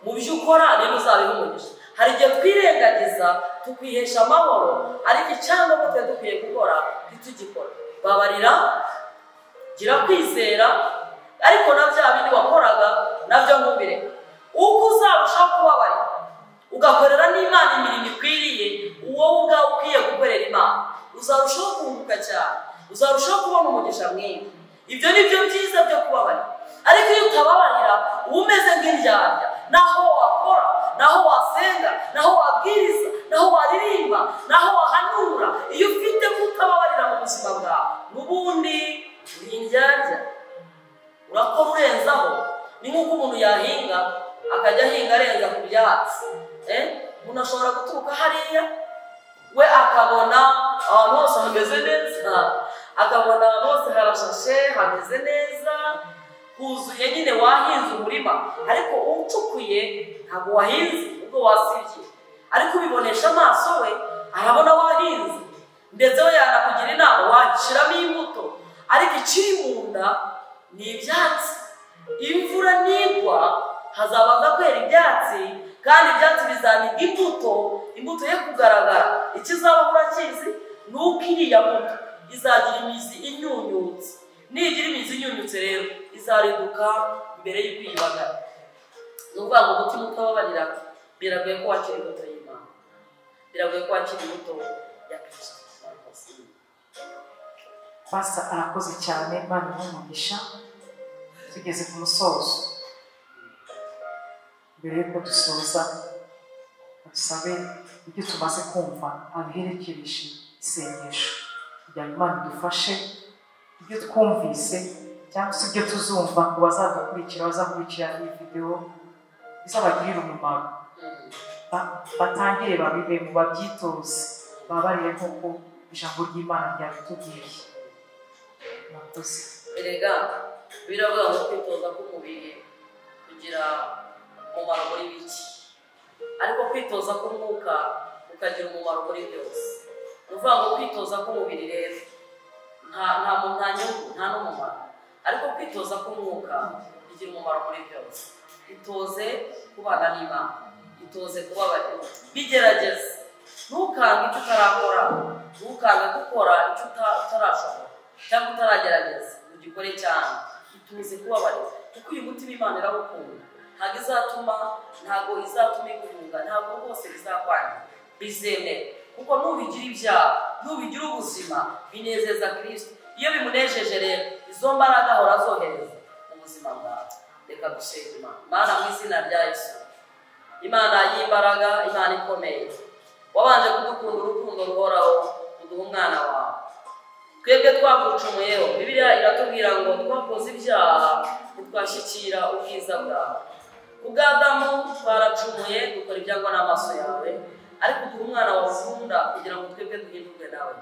Mu byo ukora rero uzabiha umugisha. Hari igihe twirengagiza tukwihesha amahoro, ariko icyangombwa twe dukwiye gukora ntitugikora. Babarira, gira kwizera, ariko na bya bindi wakoraga nabyo ntubireke. Uko uzarushaho kubabarira, ugakorera n'Imana imirimo ikwiriye, wowe ubwawe ukwiye gukorera Imana, uzarushaho kunguka cyane, uzarushaho kubona umugisha mwinshi. Ibyo ni byo byiza byo kubabarira. Ariko iyo utababarira, uba umeze nk'indyarya. Naho wakora, naho wasenga, naho wabwiriza, naho waririmba, naho wahanura, iyo ufite kutababarira mu buzima bwawe, n'ubundi uri indyarya. Urakora urenzaho. Ni nk'uko umuntu yahinga akajya ahinga arenza ku byatsi. Umuntu ashobora guturuka hariya, we akabona ahantu hose hameze neza, akabona ahantu hose harashashe hameze neza, huzuye nyine, wahinze umurima, ariko ucukuye ntabwo wahinze, ubwo wasibye. Ariko ubibonesha amaso we arabona wahinze, ndetse we yanakugira inama washyiramo imbuto, ariko ikiri mu nda ni ibyatsi. Imvura nigwa hazabanza kwera ibyatsi, kandi ibyatsi bizaniga imbuto, imbuto ye kugaragara. Ikizaba urakizi ni uko iriya mbuto izagira imizi inyunyutse. Nigira imizi inyunyutse rero izariduka mbere y'uko uyibagara. Ni ukuvuga ngo umutima utababarira, biragoye ko wakira imbuto y'Imana, biragoye ko wakira imbuto ya Kristo. Pastor arakoze cyane, Imana imuhe umugisha. Tugeze ku musozo. Mbere y'uko dusoza, dusabe ibyo tumaze kumva abiherekereshe isengesho kugira ngo Imana idufashe ibyo twumvise cyangwa se ibyo tuzumva ku bazadukurikira, bazakurikira iyi videwo, bizabagirire umumaro. Batangire babibemo, babyitoze, babarire nk'uko ijambo ry'Imana ryabitubwiye. Murakoze. Erega biravuga ngo kwitoza k'umubiri kugira umumaro muri bike, ariko kwitoza k'umwuka ukagira umumaro muri byose. Ni ukuvuga ngo kwitoza k'umubiri rero nta nyungu, nta n'umumaro, ariko kwitoza k'umwuka bigira umumaro muri byose. Itoze kubana n'Imana, itoze kubabarira, bigerageze. Ntukange icyo utarakora, ntukange gukora icyo utarashobora cyangwa utaragerageza, ugikore cyane. Ituze kubabarira, kuko uyu mutima Imana irawukunda. Ntabwo izatuma iguhunga, ntabwo rwose bizakwanga, bizemera. Kuko nubigira ibyaha, nubigira ubuzima, binezeza Kristo. Iyo bimunejeje rero, izo mbaraga ahora azohereza mu buzima bwawe. Reka dusenge Imana. Mana, mu izina rya Yesu, Imana y'imbaraga, Imana ikomeye, wabanje kudukunda urukundo ruhoraho, uduha umwana wawe. Twebwe twagucumuyeho, Bibiliya iratubwira ngo twakoze ibyaha ntitwashyikira ubwiza bwawe. Kubwa Adamu twaracumuye dukora ibyangwa n'amaso yawe, ariko uduha umwana wawe ukunda kugira ngo twebwe duhindurwe nawe.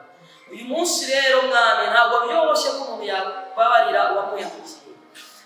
Uyu munsi rero Mwami, ntabwo byoroshye ko umuntu yababarira uwamuhemukiye,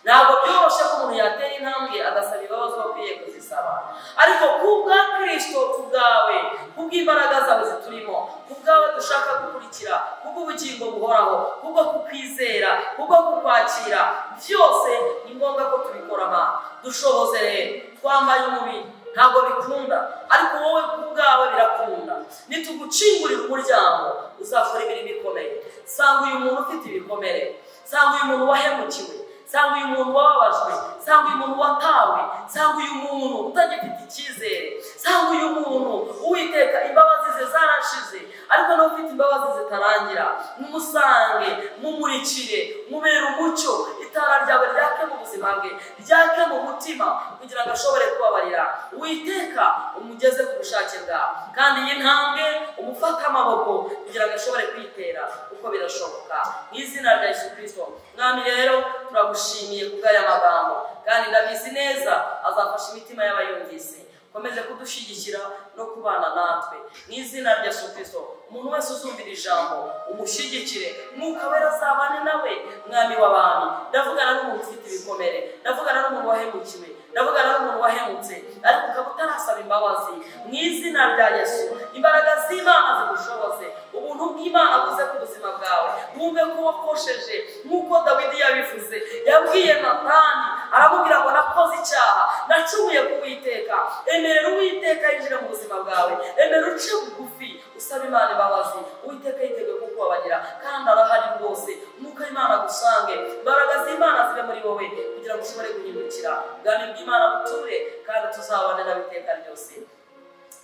ntabwo byoroshye ko umuntu yatera intambwe agasaba imbabazi akwiye kuzisaba, ariko kubwa Kristo, kubwawe, kubw'imbaraga zawe ziturimo, kubwawe dushaka gukurikira, kubw'ubugingo buhoraho, kubwo kukwizera, kubwo kukwakira, byose ni ngombwa ko tubikora. Mana, dushoboze rero, twambaye umubiri ntabwo bikunda, ariko wowe kubwawe birakunda. Nitugucingurira umuryango uzakora imirimo ikomeye. Sanga uyu muntu ufite ibikomere, sanga uyu muntu wahemukiwe, sanga uyu muntu wababajwe, sanga uyu muntu watawe, sanga uyu muntu utagifite icyizere, sanga uyu muntu Uwiteka imbabazi ze zarashize, ariko nawe ufite imbabazi zitarangira. Mumusange, mumurikire, mubere umucyo, itara ryawe ryake mu buzima bwe, ryake mu mutima, kugira ngo ashobore kubabarira. Uwiteka umugeze ku bushake bwawe, kandi iyi ntambwe umufate amaboko kugira ngo ashobore kwitera uko birashoboka, mu izina rya Yesu Kristo. Mwami rero turagushimiye kubw'aya magambo, kandi ndabizi neza azafasha imitima y'abayumvise. Komeze kudushyigikira no kubana natwe mu izina rya Yesu Kristo. Umuntu wese uzumvira ijambo umushyigikire, Mwuka Wera azabane nawe. Mwami w'abantu, ndavugana n'umuntu ufite ibikomere, ndavugana n'umuntu wahemukiwe, ndavugana n'umuntu wahemutse, ariko ukaba utarasaba imbabazi. Mu izina rya Yesu, imbaraga z'Imana zigushoboze, ubuntu bw'Imana buze ku buzima bwawe. Wumve ko wakosheje, nk'uko Dawidi yabivuze, yabwiye Natani aramubwira ngo nakoze icyaha, nacumuye ku Uwiteka. Emerera Uwiteka yinjire mu buzima bwawe, emera uce bugufi usaba Imana imbabazi. Uwiteka yiteguye kukubabarira kandi arahari rwose. Umwuka w'Imana agusange, imbaraga z'Imana zibe muri wowe kugira ngo ushobore guhindukira. Ubwami bw'Imana buture kandi tuzabane nawe iteka ryose.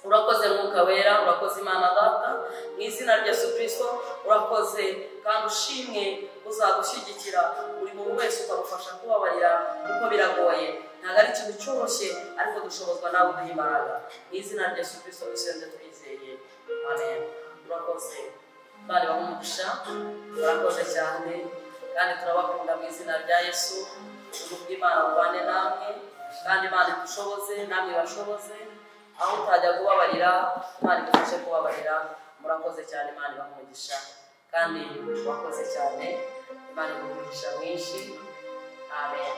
Urakoze Mwuka Wera, urakoze Imana Data, mu izina rya Yesu Kristo. Urakoze kandi ushimwe, uzadushyigikira buri muntu wese ukamufasha kubabarira, kuko biragoye, ntabwo ari ikintu cyoroshye, ariko dushobozwa nawe uduha imbaraga. Mu izina rya Yesu Kristo dusenze twizeye, amen. Urakoze, Imana ibahe umugisha, urakoze cyane kandi turabakunda mu izina rya Yesu. Ubuntu bw'Imana bubane namwe, kandi Imana idushoboze namwe ibashoboze. Aho utajya kubabarira, Imana igufashe kubabarira. Murakoze cyane, Imana ibahe umugisha, kandi wakoze cyane, Imana iguhe umugisha mwinshi. Amen.